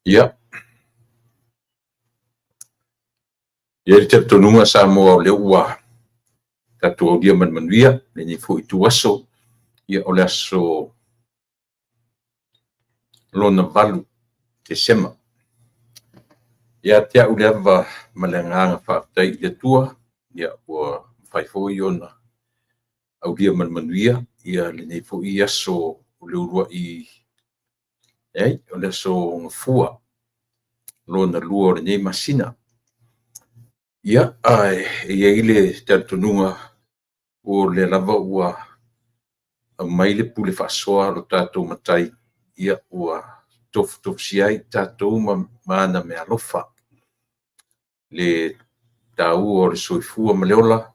Ia, e i ai le talitonuga Samoa o lea ua tatou aulia ma le manuia lenei foi ituaso, ia o le aso lona 8 Tesema. Ia te au le ava ma le agaga faafetai i le Atua, ia ua mafai foi ona aulia ma le manuia lenei foi aso o le uluai, leai, o le aso Gafua lona lua o lenei masina. Ia, ae e i ai le talitonuga o lea lava ua aumai le pule faasoa a lo tatou Matai, ia ua tofutofusia ai tatou ma ana meaalofa. Le taua o le soifua ma le ola,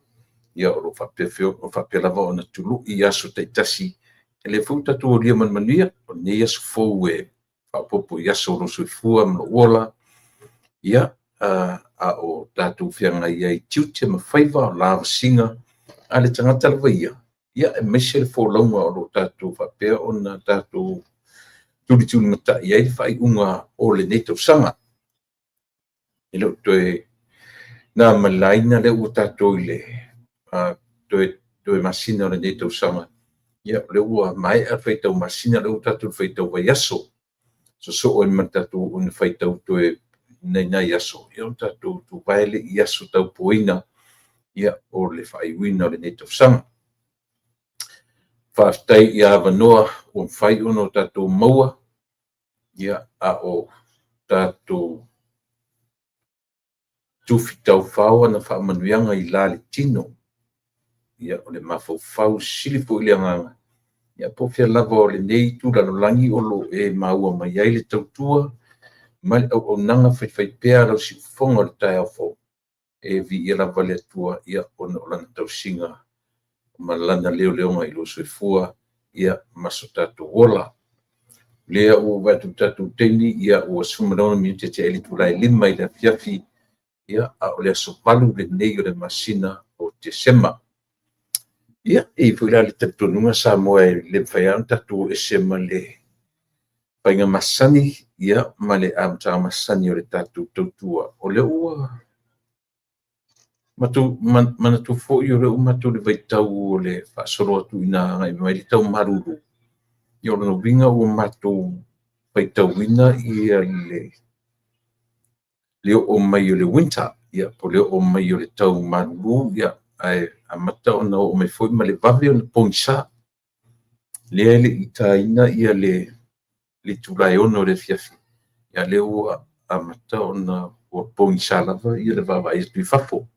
ia o lo o faapea lava ona tului i aso taitasi, o lea foi ua tatou aulia ma le manuia lenei aso fou e faaopoopo i aso o lou soifua ma lou ola, ia, a o tatou feagai ai i tiute ma faiva, o lavasiga a le tagata lava ia, aemaise le folauga o lo o tatou faapea ona tatou tulitulimatai ai le faaiuga o lenei tausaga. E le o toe na ma le laina lea ua tatou i le toe masina o lenei tausaga, ia o lea ua maea le faitau masina, o lea ua tatou i le faitau vaiaso, sosoo ai ma le tatou faitau toe i nai aso, ona tatou tuvae lea i aso tautoaina o le faaiuina o lenei tausaga. Faafetai i avanoa ua mafai ona tatou maua a o tatou tufi taufao ana faamanuiaga i la le tino. Ia, o le mafaufau e sili foi le agaga, ia po o fea lava o lenei itu lalolagi o lo o e maua mai ai le tautua ma le auaunaga faifaipea a lau siufofoga i le taeao fou, e viia lava le Atua ona o Lana tausiga ma Lana leoleoga i lou soifua ma so tatou ola. O lea ua ou vaai atu i le tatou taimi, ua 16 minute tea ai le itula e 5 i le afiafi, a o le aso 8 lenei o le masina o Tesema. Ia, e i ai foi la le talitonuga Samoa e le mafai lava ona tatou o ese ma le faiga masani ma le amataga masani o le tatou tautua. O lea ua manatua foi o lea ua matou i le vaitau o le faasolo atu ina agai mai le tau malulu, ia o lona uiga ua matou faitauina le oo mai o le winter, po o le oo mai o le tau malulu, ae amata ona oo mai foi ma le vave ona pogisa. Lea e le i taina le itula e 6 i le afiafi, a o lea ua amata ona ua pogisa lava le vaavaai atu i fafo.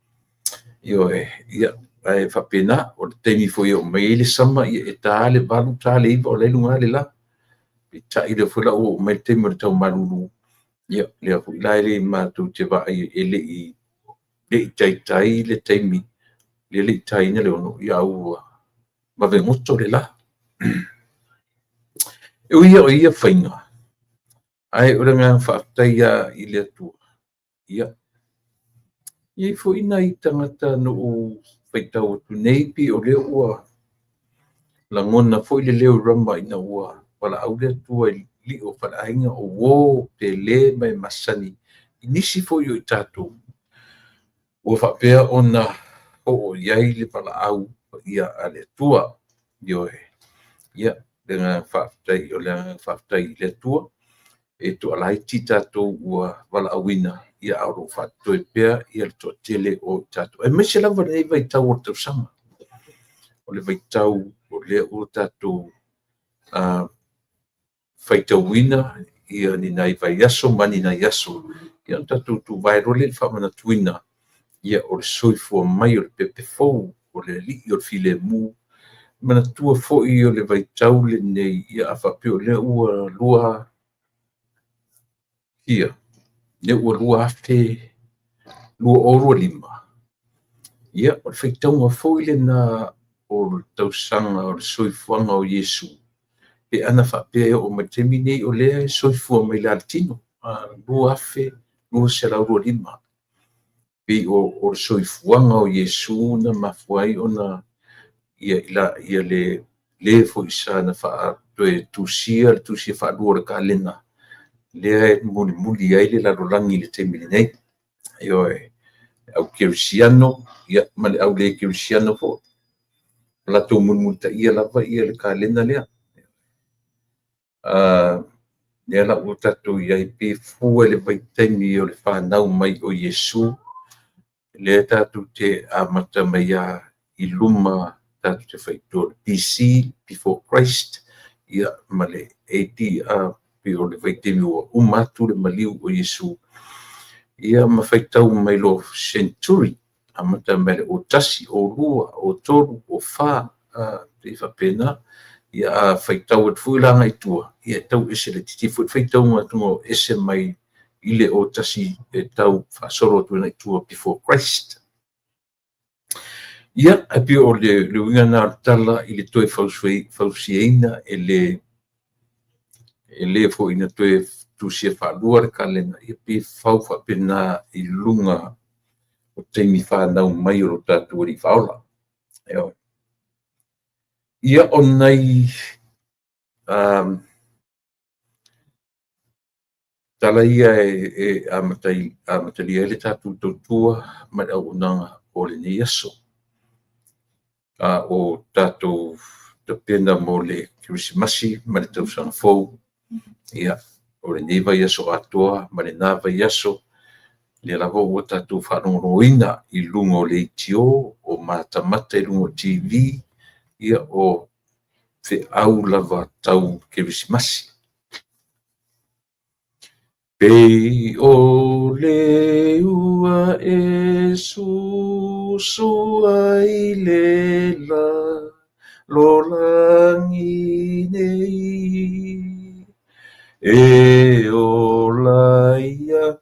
Ioe. Ia, ae faapena, o le taimi foi e oo mai ai le summer, e ta lava le 8 ta le 9 o la e i luga lava le la. Peitai o lea foi la ua oo mai le taimi o le tau malulu, ia lea foi la e matou te vaai e le i taitai le taimi, e le i taina le 6 a ua vave goto le la. E ui o ia faiga, ae o le agaga faafetai lava i le Atua, ia, e i ai foi nai tagata na ou faitau atu nei pei o lea ua lagona foi le leo o Rama ina ua valaau le Atua i lio o faleaiga o uo pele ma e masani i nisi foi o i tatou ua faapea ona oo i ai le valaau paia a le Atua. Ioe. Ia, o le agaga faafetai, o le agaga faafetai i le Atua, e toalaiti tatou ua valaauina, a o lo o faatotoe pea le toatele o i tatou, aemaise lava lenei vaitau o le tausaga. O le vaitau o lea ua tatou faitauina ni nai vaiaso ma ni nai aso, ona tatou tuvae loa lea i le faamanatuina o le soifua mai o le pepe fou o le Alii o le filemu. Manatua foi o le vaitau lenei, a faapea o lea ua 2025, ia, o le faitauga foi lena o le tausaga o le soifuaga o Iesu, pe ana faapea e oo mai i le taimi lenei o lea e soifua mai la i le tino, 2225. Pei o le soifuaga o Iesu na mafua ai ona Ia, ia le le foi sa na toe tusia le tusia faalua o le kalena, lea e mulimuli ai le lalolagi i le taimi lenei. Ioe, le au kerisiano ma le au le kerisiano foi. O latou mulimulitaia lava le kalena lea. Lea la ua tatou i ai pe fua i le vaitaimi o le fanau mai o Iesu, lea tatou te amata mai lava i luma tatou te faitio i le BC, before Christ, ia ma le AD, pei o le vaitaimi ua uma atu le maliu o Iesu, ia ma faitau mai loa century, amata mai le 01, 02, 03, 04, pei e faapena. Ia a faitau atu foi la agai i tua, ia e tau ese laitiiti foi le faitauga atu ese mai i le 01 e tau faasolo atu agai i tua before Christ. Ia, e pei o le uiga lena o le tala i le toe fausiaina e le foi na toe tusia faalua le kalena, ia pe fau faapena i luga o taimi fanau mai o lo tatou Alii Faaola. Ioe. Ia, o nai tala ia e amatalia ai le tatou tautua ma le auaunaga o lenei aso. A o tatou tapena mo le Kerisimasi ma le tausaga fou, ia, o lenei vaiaso atoa ma lena vaiaso, lea lava ua tatou faalogologoina i luga o leitio, o matamata i luga o TV, ia, o feau lava tau Kerisimasi. Pei o le ua e susu ai le lalolagi nei, e ola ia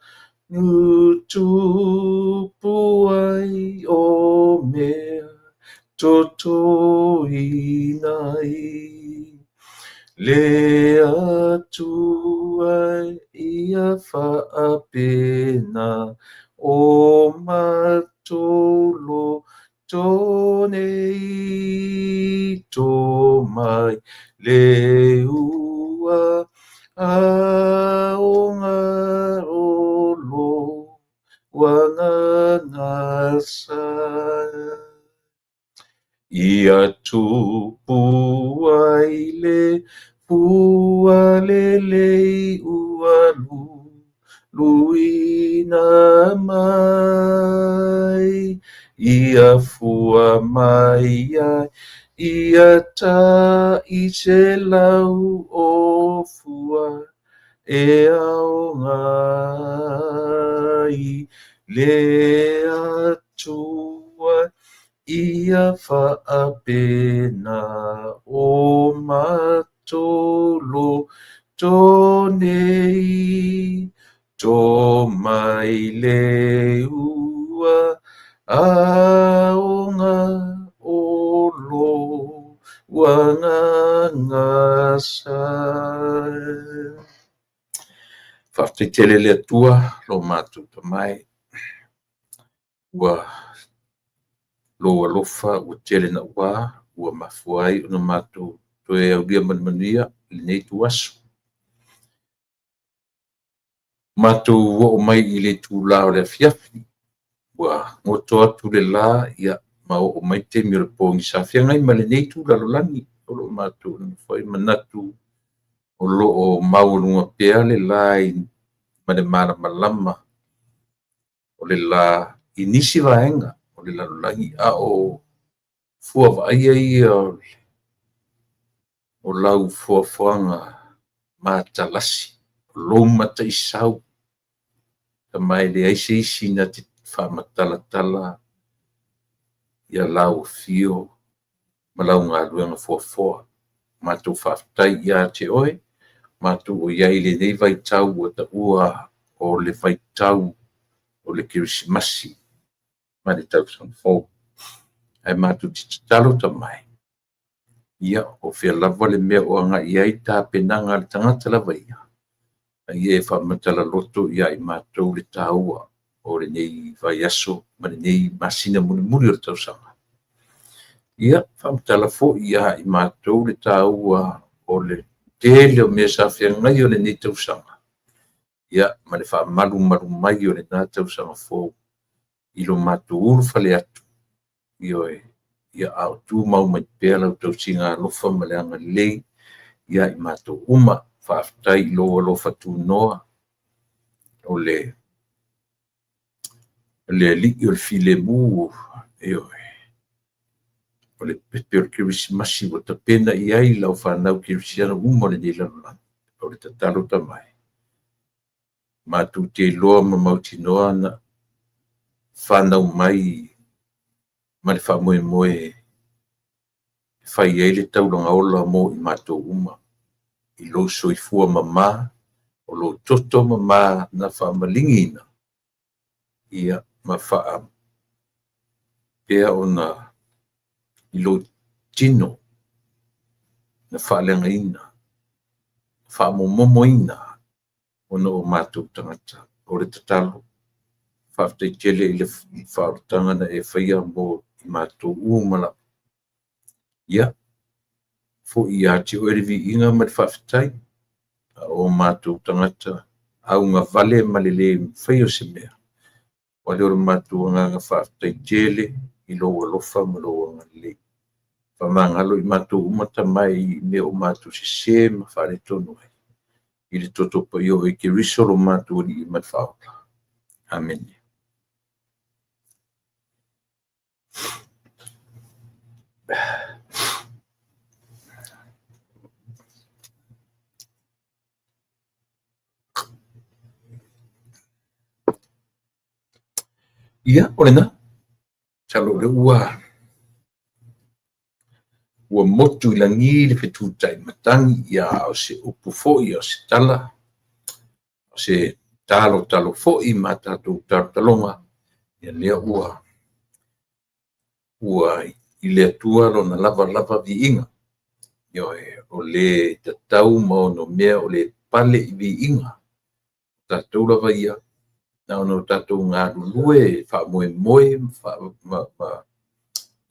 tutupu ai o mea totoina ai. Le Atua ia faapena o matou loto nei, to mai le ua aoga o lo agaga sa. Ia tupu ai le fua lelei ua luluina mai, ia fua mai ai ia tai 100 o fua e aoga ai le Atua ia faapena o matou loto nei, to mai le ua aoga o lo agaga sa. Faafetai tele le Atua lo matou Tama e, ua lou alofa ua tele naua, ua mafua ai ona matou toe aulia ma le manuia i lenei ituaso. Matou oo mai i le itula o le afiafi, ua goto atu le la, ia, ma oo mai taimi o le pogisa. Feagai ma lenei itu lalolagi o lo o matou nonofo ai, manatu o lo o maualuga pea le la ma le malamalama o le la i nisi vaega o le lalolagi, a o fua vaaia ia o lau foafoaga matalasi, o lou mataisau, ma e leai se isi na te faamatalatala ia lau afio ma lau galuega foafoa. Matou faafetai ia te oe, matou o iai i lenei vaitau ua taua o le vaitau o le Kerisimasi ma le tausaga fou. Ae matou te tatalo Tama e, ia, o fea lava le mea o agai ai tapenaga a le tagata lava ia, a ia e faamatala loto ia i matou le taua o lenei vaiaso ma lenei masina mulimuli o le tausaga. Ia, faamatala foi ia i matou le taua o le tele o mea sa feagai o lenei tausaga, ia ma le faamalumalu mai o lena tausaga fou i lo matou ulufale atu, ioe, ia a o tumau mai pea lau tausiga alofa ma le agalelei ia i matou uma. Faafetai i lou alofa tunoa o le Alii o le filemu, ioe, o le pepe o le Kerisimasi ua tapena i ai lau fanau kerisiano uma o lenei lalolagi. O le tatalo taumai, matou te iloa ma mautinoa na fanau mai ma le faamoemoe e fai ai le taulaga ola mo i matou uma, i lou soifua mama, o lou toto mama na faamaligi ia ma faapea ona i lou tino na faaleagaina, faamomomoina ona o matou tagata. O le tatalo, faafetai tele i le faaolataga na e faia mo i matou uma lava. Ia, foi ia te oe le viiga ma le faafetai, a o matou tagata augavale ma le le faia o se mea, o lea o le matou agaga faafetai tele i lou alofa ma lou agalelei. Faamagalo i matou uma tamai i mea o matou sese ma faaletonu ai, i le toto paia o oe Keriso lo matou Alii ma le Faaola. Amene. Ia, o lena. Masalo o lea ua motu i lagi le fetutai matagi, ia a o se upu foi, a o se tala, o se talotalo foi ma tatou talotaloga, ia lea ua i le Atua lona lava lava viiga. Ioe, o le tatau ma onomea, o le pale i viiga. O tatou lava ia, na ona o tatou galulue faamoemoe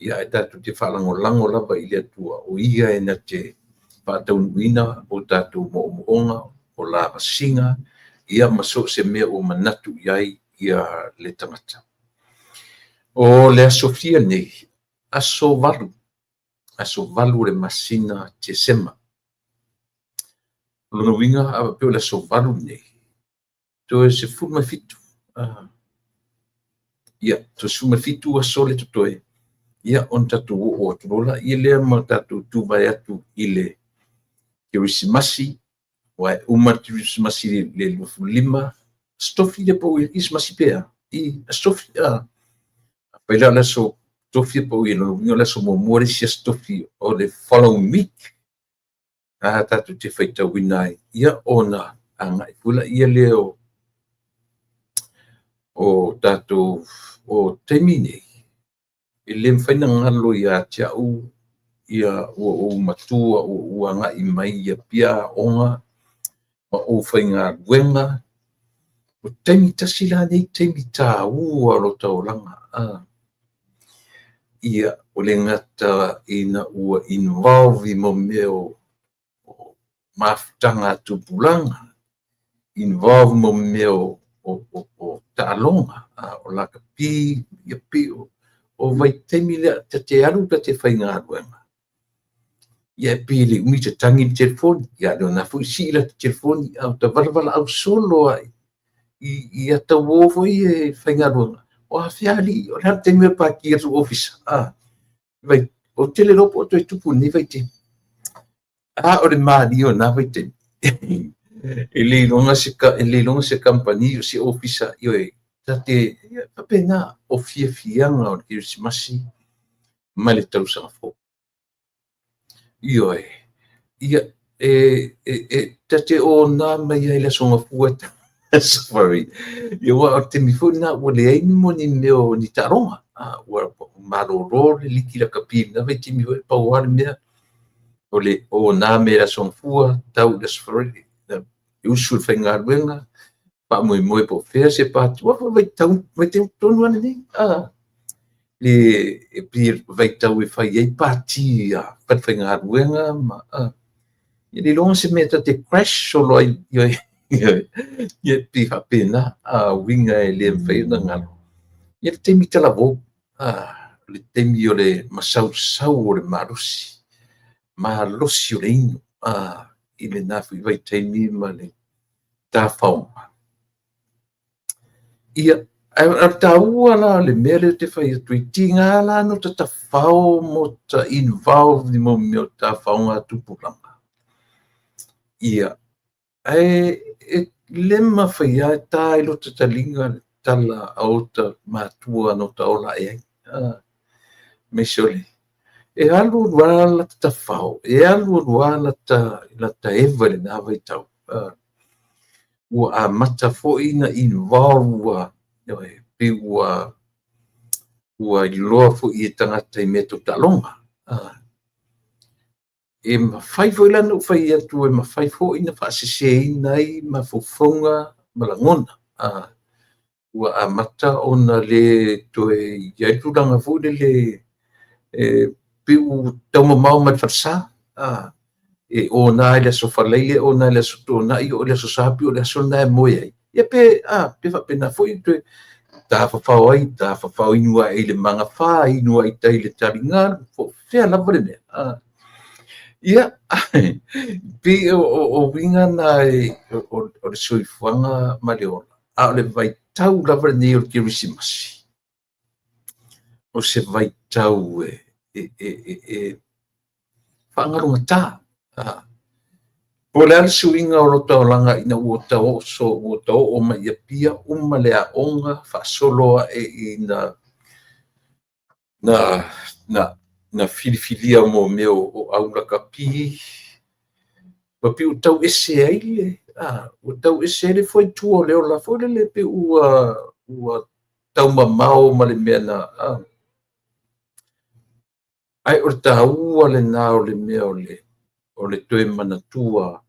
ia ae tatou te faalagolago lava i le Atua, o Ia e na te faataunuuina o tatou moomooga, o lavasiga, ia ma so o se mea ua manatu i ai ia le tagata. O le aso fia lenei, aso 8, aso 8 o le masina Tesema. O lona uiga, a faapea o le aso 8 lenei, toe 17, ia, toe 17 aso le totoe, ia ona tatou oo atu loa lea lea ma tatou tuvae atu i le Kerisimasi, aua e uma le Kerisimasi i le 25, Aso Tofi lea pau i ai le Kerisimasi pe a? I Aso Tofi, afai la o le Aso Tofi e pau i ai, lona uiga o le aso muamua le isi Aso Tofi o le following week, a tatou te faitauina ai, ia ona agai foi laia lea o tatou o taimi nei, e le mafai ona galo ia te au ia ua ou matua, ua ou agai mai i Apia aoga ma ou faigaluega. O taimi tasi la nei taimi taua o lota olaga. Ia, ua le gata ina ua involve i mea o mafutaga a tupulaga, involve mo mea o taaloga, o lakapi, ia pei o vaitaimi lea ta te alu ta te faigaluega, ia e pei e le umi tatagi le telefoni, ia a o lena foi sii lata telefoni, a o ta valavalaau solo lava i ata uo foi ia e faigaluega, o afea alii, o le a le taimi e paki atu i le ofisa? Vai, ou te le iloa po o toe tupu i lenei vaitaimi. A o le malie o na vaitaimi, e le iloga se, e le iloga se kamupani o se ofisa, ioe, ta te faapena o fiafiaga o le Kerisimasi ma le tausaga fou. Ioe, ia, e ta te ona mai ai i le Aso Gafua safari, ia aua o le taimi foi lena ua leai mo ni mea o ni taaloga, ua malolo le liki lakapi i lena vaitaimi foi, pau lava le mea o le ona mai le Aso Gafua tau i le Aso Faraile, e usu i le faigaluega, faamoemoe po o fea se pati, aua foi o le vaitaimi tonu lava lenei. Le e pei vaitau e fai ai pati a falefaigaluega ma ia le iloa se mea ta te crash solo ai, ioe, ia pei faapena a uiga e le mafai ona galo. Ia le taimi talavou, le taimi o le masausau o le malosi, malosi o le inu i lena foi vaitaimi ma le tafaoga. Ia, ae o le taua la o le mea lea ou te fai atu ai, tiga la ona ota tafao ma ota involve i mea o tafaoga a tupulaga. Ia, ae e le mafai lava e ta i lota taliga le tala a ota matua na ota ola ae ai. Aemaise o le e alu alu lava lata tafao, e alu alu lava lata eva i lena vaitau. Ua amata foi ona involve, ua pei ua iloa foi e tagata i mea tau taaloga. E mafai foi la ona ou fai atu, e mafai foi ona faaseseina ai mafaufauga ma lagona. Ua amata ona le toe i ai le tulaga foi lele e pei ua taumamao mai le falesa. E ona i le Aso Faraile, ona i le Aso Toonai, oo i le Aso Sa, pei o le aso lena e moe ai. Ia pe, pe faapena foi toe tafafao ai, tafafao inu ae i le magafa, inu ae i tai i le taligalu, po o fea lava le mea. Ia, pei o uiga na o le soifuaga ma le ola, a o le vaitau lava lenei o le Kerisimasi, o se vaitau e faagalugata. Po o le a le suiga o lota olaga ina ua ta oso, ua ta oo mai i Apia, uma le aoga, faasolo ae ina na filifilia mo mea o au lakapi, ua pei ua tau ese ai le, ua tau ese ai le fuaitua o le ola foi lele, pei ua taumamao ma le mea na, Ae o le taua lena o le mea o le toe manatua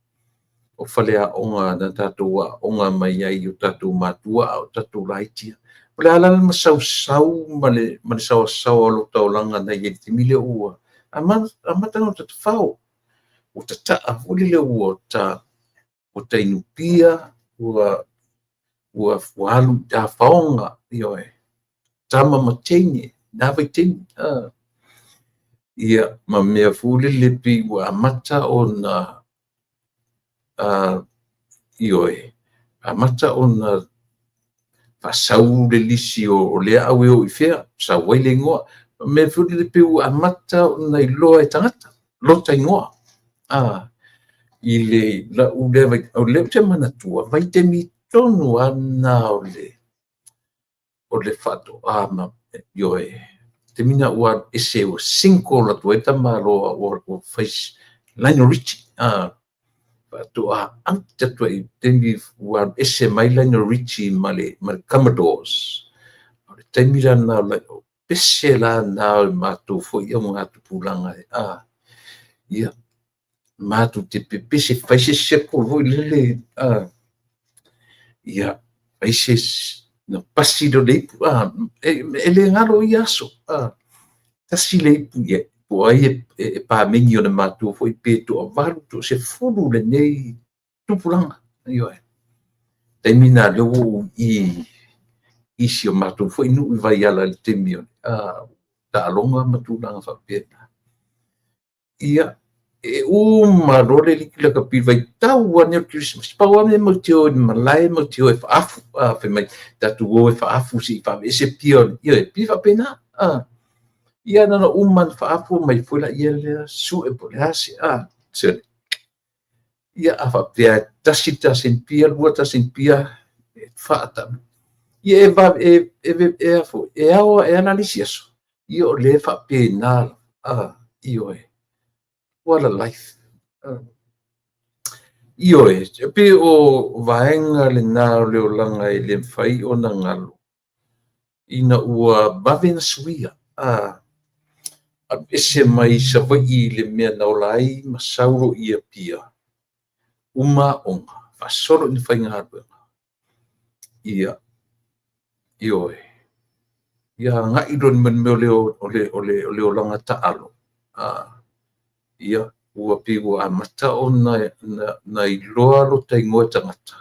o faleaoga na tatou aoga mai ai i o tatou matua a o tatou laiti. O le a la le masausau ma le saoasaoa o lota olaga na i ai i le taimi lea ua amata ona tafao, ua tataa foi lele ua ta inupia, ua alu i tafaoga, ioe, tama ma teine, na vaitaimi. Ia, ma mea foi lele pei ua amata ona ioe, amata ona faasau le lisi o lea au e o i fea, sau ai le igoa. Mea foi lele pei ua amata ona iloa e tagata lota igoa. I le lau lea o lea ou te manatua, vaitaimi tonu lava lena o le faatoa ma, ioe, taimi lena ua alu ese, ua single atu ai tamaloa, ua fai Lionel Richie. Faatoa out atu ai taimi ua alu ese mai Lionel Richie ma le Commodores. O le taimi la lena, o pese la lena o le matou foi augatupulaga ia, matou te pepese, fai se circle foi lele, ia, fai se na pasi lea o le ipu, e le galo ia aso, tasi le ipu, ia, po o ai e pameni o le matou foi pe toavalu, toasefulu lenei tupulaga. Ioe. Taimi na lea ua ou i isi o matou foi nuu i Vaiala i le taimi o taaloga ma tulaga faapena. Ia, e uma loa le liki lakapi vaitau lava nei o le Kerisimasi, pau lava mea matou te o i le malae, matou te o e faaafu, fai mai, tatou o e faaafu se i faaveese pia, ioe, pei faapena. Ia na ona uma ona faaafu mai foi laia lea, sue po o le a se, se. Ia, a faapea tasi le tasini pia, lua tasini pia, e faata. Ia e, e, e, e, ao e ala le isi aso. Ia o lea faapena, ioe. What a life. Ioe, pei o vaega lena o le olaga e le mafai ona galo, ina ua vave na suia, alu ese mai Savaii i le mea na ola ai ma sau loa i Apia, uma aoga, faasolo ina faigaluega. Ia, ioe. Ia agai loa i le mea o le olaga taalo, ia, ua pei ua amata ona iloa lota igoa e tagata,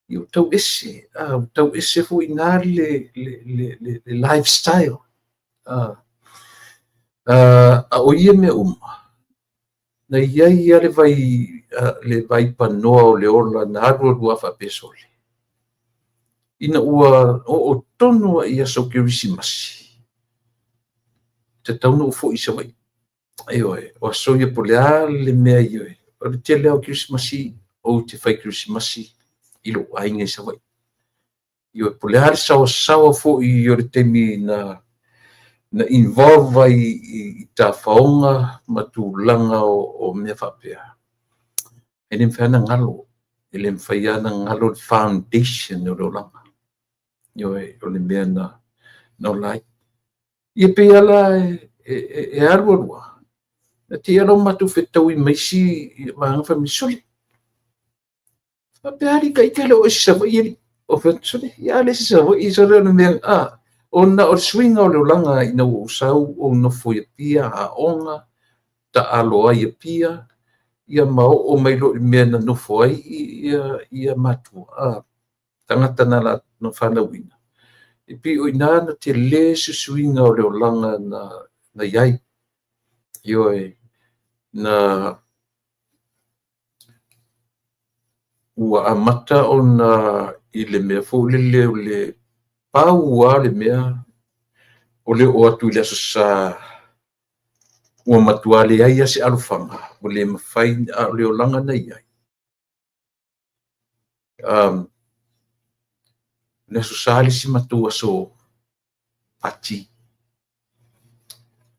ia ua tau ese, ua tau ese foi i ina le lifestyle. A o ia mea uma, na i ai lava le vaipanoa o le ola na alu alu lava faapea, sole, ina ua oo tonu lava i aso Kerisimasi, e tatau ona ou foi i Savaii. Ioe, o aso ia po o le a le mea, ioe, o le tele lava o Kerisimasi ou te fai Kerisimasi i lou aiga i Savaii. Ioe, po o le a le saoasaoa foi o le taimi na involve ai i tafaoga ma tulaga o mea faapea, e le mafai lava ona galo, e le mafai lava ona galo le foundation o le olaga. Ioe, o le mea na ola ai. Ia pei lava la e alu alu lava, na te i lava ua matou fetaui ma isi vaega fai mai, sole, faapea alii ita e le o oe i se Savaii alii. Ou fai atu, sole, ia a le se Savaii sole o le mea, ona o le suiga o le olaga ina ua ou sau ou nofo i Apia, aoga, taalo ai i Apia, ia ma oo mai loa i le mea na nofo ai ia matua, tagata na fanauina, e pei o i ina na tele se suiga o le olaga na i ai. Ioe, na ua amata ona i le mea foi lele o le pau lava le mea o le oo atu i le Aso Sa ua matua leai lava se alofaga, ua le mafai, a o le olaga na i ai. O le Aso Sa le isi matou aso pati.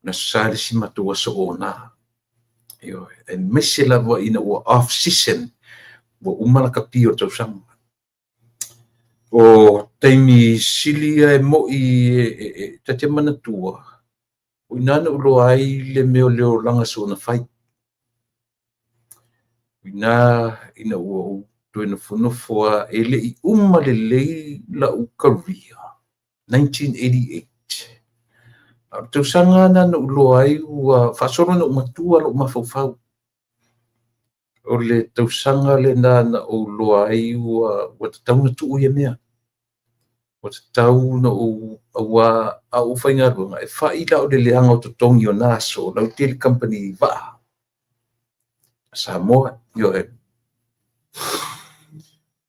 O le Aso Sa le isi matou aso ona. Ioe, aemaise lava ina ua off season, ua uma lakapi o le tausaga. O taimi sili ia e moi ta te manatua, o i ina na ou iloa ai le mea o le olaga soona fai. O i ina ina ua ou toe nofonofo lava, e le i uma lelei lau career, 1988. A o le tausaga lena na ou iloa ai ua faasolo ina ou matua lou mafaufau. O le tausaga lena na ou iloa ai ua tatau ona tuu ia mea. Ua tatau ona ou, aua a ou faigaluega, e fai la o le leaga o totogi o na aso, o la ua tele kamupani vaa a Samoa, ioe.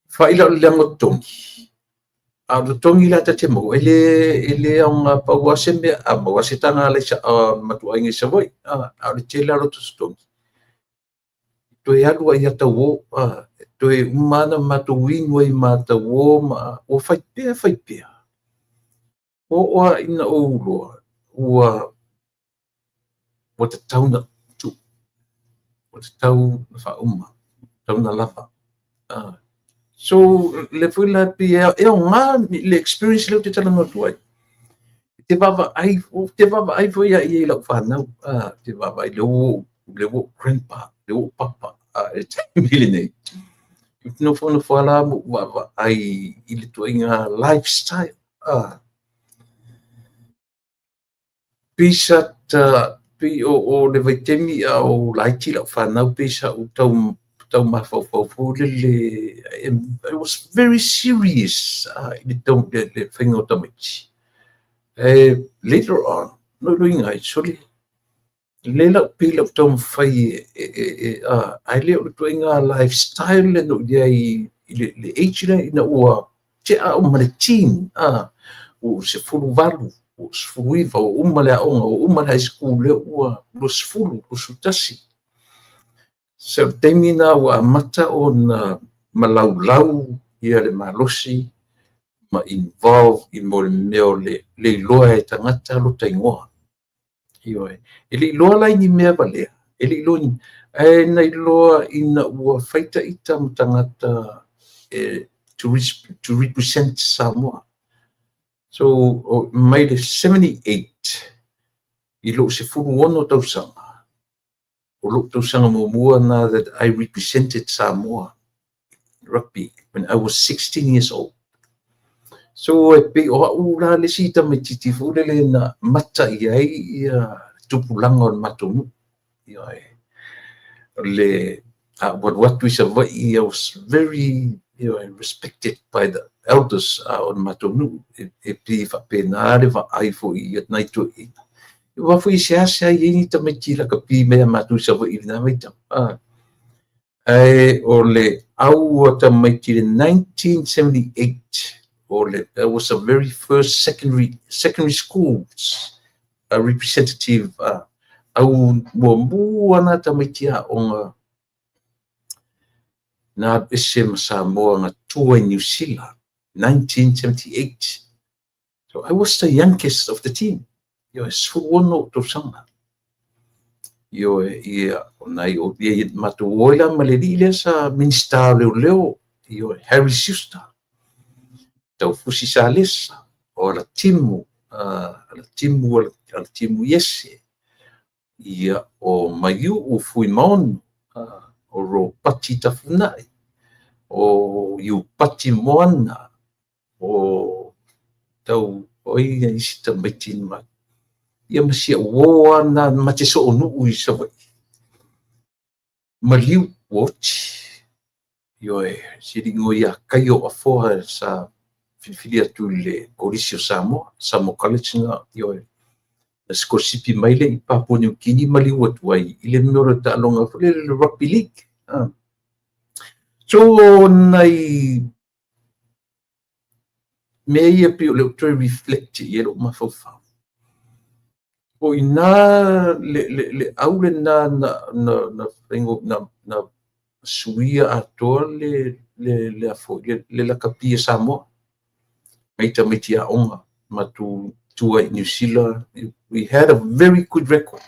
Fai la o le leaga o totogi, a o totogi la ta te maua, e le aoga, pau lava se mea, a maua se taga matuaiga i Savaii, a o le tele lava o lota totogi, toe alu ai lava tauo, toe uma lava ona matou inu ai ma tauo, ma ua fai pea fai pea. Ua oo lava ina ou iloa, ua tatau ona tuu, ua tatau ona faauma, ua tatau ona lava. So, lea foi la pei e aoga le experience lea ou te talanoa atu ai. Te vaavaai, ou te vaavaai foi ia i lau fanau, te vaavaai lea ua ou grandpa, lea ua ou papa, i le taimi lenei. Ou te nofonofo lava la ma ou vaavaai i le ituaiga lifestyle. Pei sa ta, pei o le vaitaimi a o laiti lau fanau, pei sa ou tau mafaufau foi lele, I was very serious i le faiga o tamaiti. Later on, na ou iloaina ai, sole, le la pei lau taumafai ae le o le ituaiga lifestyle le na ou i ai i le age lea ina ua tea au ma le teen, ua ou 18, ua 19, ua uma le aoga, ua uma le high school, lea ua 20, 21. So, le taimi lena ua amata ona malaulau ia le malosi ma involve i mo le mea o le iloa e tagata lota igoa. Ioe. E le iloa la i ni mea valea, e le iloa ni, ae na iloa ina ua fai ita ma tagata to represent Samoa. So, mai le 78 i lou 16 tausaga, o lou tausaga muamua na that I represented Samoa rugby when I was 16 years old. So e pei o au la le isi tamaitiiti foi lele na mata i ai ia tupulaga o le matou nuu. Ioe. O le a ou alu atu i Savaii, I was very respected by the elders o le matou nuu. E pei faapena le vaai foi i nai toeaiina. Aua foi e seasea i ai ni tamaiti lakapi mai ia matou i Savaii i lena vaitau. Ae o le au a tamaiti i le 1978, o le, that was the very first secondary schools a representative, au muamua na tamaiti aoga na alu ese ma Samoa na tua i Niu Sila, 1978. So I was the youngest of the team. Ioe, 16 tausaga. Ioe, ia, o nai o ia matou o ai la ma le alii lea sa Minista o Leoleo, ioe, Harry Schuster, Taufusi Salesa, o Alatimu, Alatimu, Alatimu Iese, ia, o Maiu'u Fuimaono, o Ropati Tafunai, o Iupati Moana, o tau o ai isi tamaiti na ia ma si au uo lava na ma te soonuu i Savaii. Maliu ua oti. Ioe, si alii ia Kaio Afoa sa filifili atu i le Kolisi o Samoa, Samoa College na, ioe. Na sikolasipi mai lea i Papua New Guinea maliu atu ai i le mea o le taaloga foi lele le Rugby League. So nai mea ia pei o le ou toe reflect i ai lou mafaufau. O i ina le au lena na suia atoa le lakapi a Samoa. Mai tamaiti aoga matou tua i Niu Sila. We had a very good record.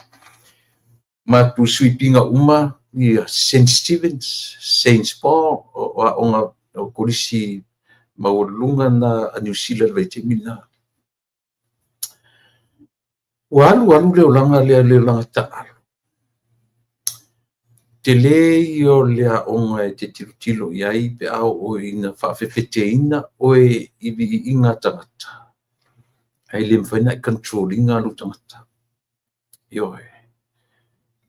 Matou suipiga uma ia St. Stephen's, St. Paul, o aoga o kolisi maualuluga na a Niu Sila i le vaitaimi lena. Ua alu alu le olaga lea, le olaga taalo. Tele ia o le aoga e te tilotilo i ai pe a oo ina faafefeteina oe i viiiga tagata. Ae le mafai ona e control ina lou tagata. Ioe.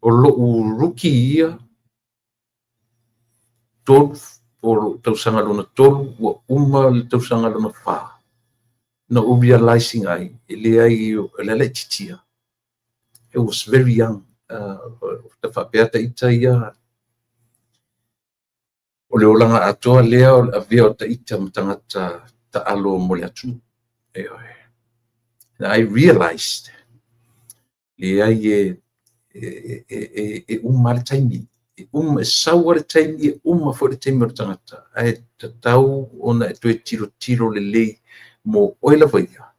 O lou rookie ia, 3, o lou tausaga lona 3, ua uma le tausaga lona 4. Na ou realize ai, e leai, o le a laitiiti. I was very young. Ta faapea ita ia, o le olaga atoa lea o le avea o taita ma tagata taalo mo le atunuu. Ioe. And I realized, leai, e uma le taimi. E uma, e sau le taimi, e uma foi le taimi o le tagata. Ae tatau ona e toe tilotilo lelei mo oe lava ia.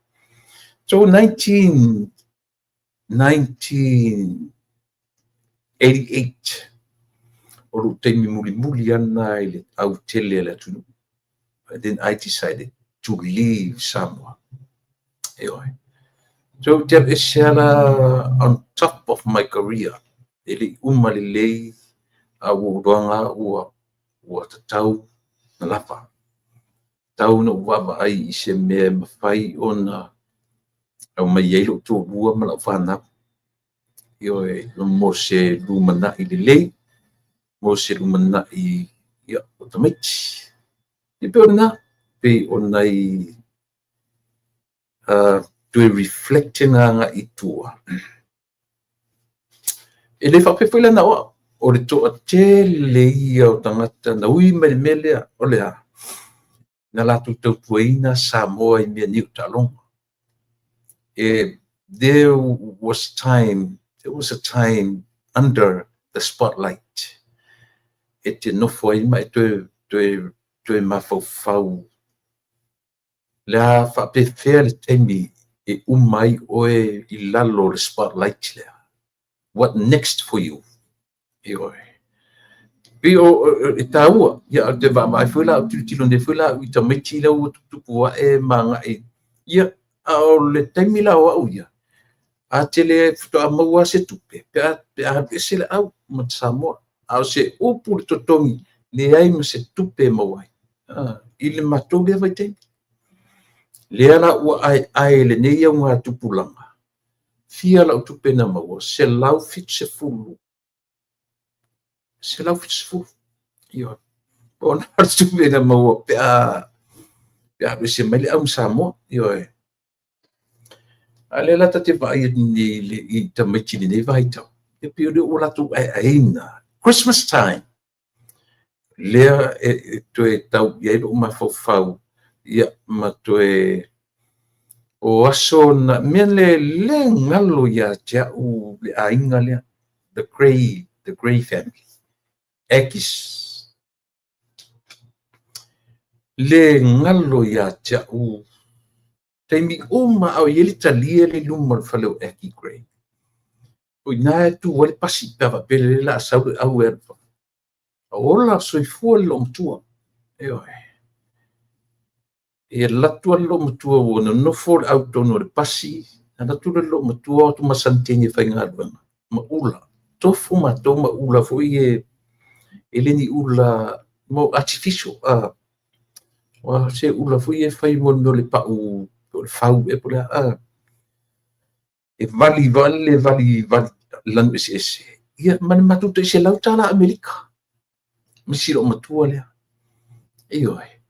So 1988, o lou taimi mulimuli ana i le au tele a le atunuu. And then I decided to leave Samoa. Ioe. So te alu ese ala on top of my career. E le uma lelei a ua uloaga ua tatau na lava. Tau na ou vaavaai i se mea e mafai ona au mai ai lou toalua ma lau fanau. Ioe, mo se lumanai lelei, mo se lumanai ia, o tamaiti. E pei o lena, pei o nai toe reflect na agai i tua. E le faapea foi la na o au, o le toatele ia o tagata na ui mai le mea lea, o le a, na latou tautuaina Samoa i mea nei o taaloga. There was a time under the spotlight. E te nofo ai ma e toe mafaufau. Le a faapefea le taimi e uma ai oe i lalo o le spotlight lea. What next for you? Ioe. Pei o e taua, ia te vaavaai foi la, tilotilo nei foi la i tamaiti lea ua tuputupu ae ma agai. Ia, a o le taimi la o au ia, a tele faatoa maua se tupe, pe a alu ese le au ma Samoa. A o se upu le totogi, leai ma se tupe e maua ai. I le matou lea vaitaimi. Lea la ua aeae lenei augatupulaga, fia lau tupe na maua, 170. 170. Ioe. O na tupe na maua pe a alu ese mai le au ma Samoa. Ioe. A lea la ta te vaai atu nei i tamaiti i lenei vaitau, e pei o lea ua latou aeaeina. Christmas time, lea e toe tau i ai lou mafaufau, ia, ma toe o aso na mea le le galo ia te au le aiga lea, the Gray family, Aggies. Le galo ia te au taimi uma a o i ai le talia le luma o le fale o Aggie Gray. O ina e tu ai le pasi pe a faapea lelei la a sau le au e alu. Ola soifua le loomatua. Ioe. E alu atu le loomatua ua nonofo le au tonu o le pasi, alu atu le loomatua o atu ma Saniteni e faigaluega ma ula. Tofu matou ma ula foi e le ni ula mo artificial. Ua se ula foi e fai mo le mea o le pau o le fau e po le a. E vali vale le vali vali lanu eseese. Ia ma le matou tai $100 Amerika. Ma si loomatua lea. Ioe.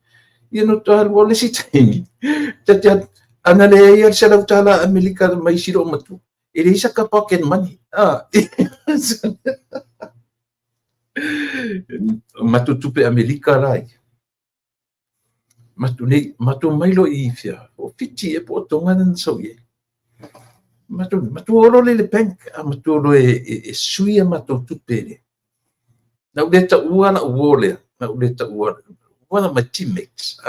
Ia no toe alu le isi taimi. Tate ana le ia le $100 Amerika mai si loomatua. E leai saka pocket money. Ah. Matou tupe Amerika la ia. Matou nei, matou mai loa i fea, o Fiti e po o Tonga na sau i ai. Matou o loa le bank, a matou loa e sui a matou tupe le. Na ou le taua lau uo lea, na ou le taua, one of my teammates.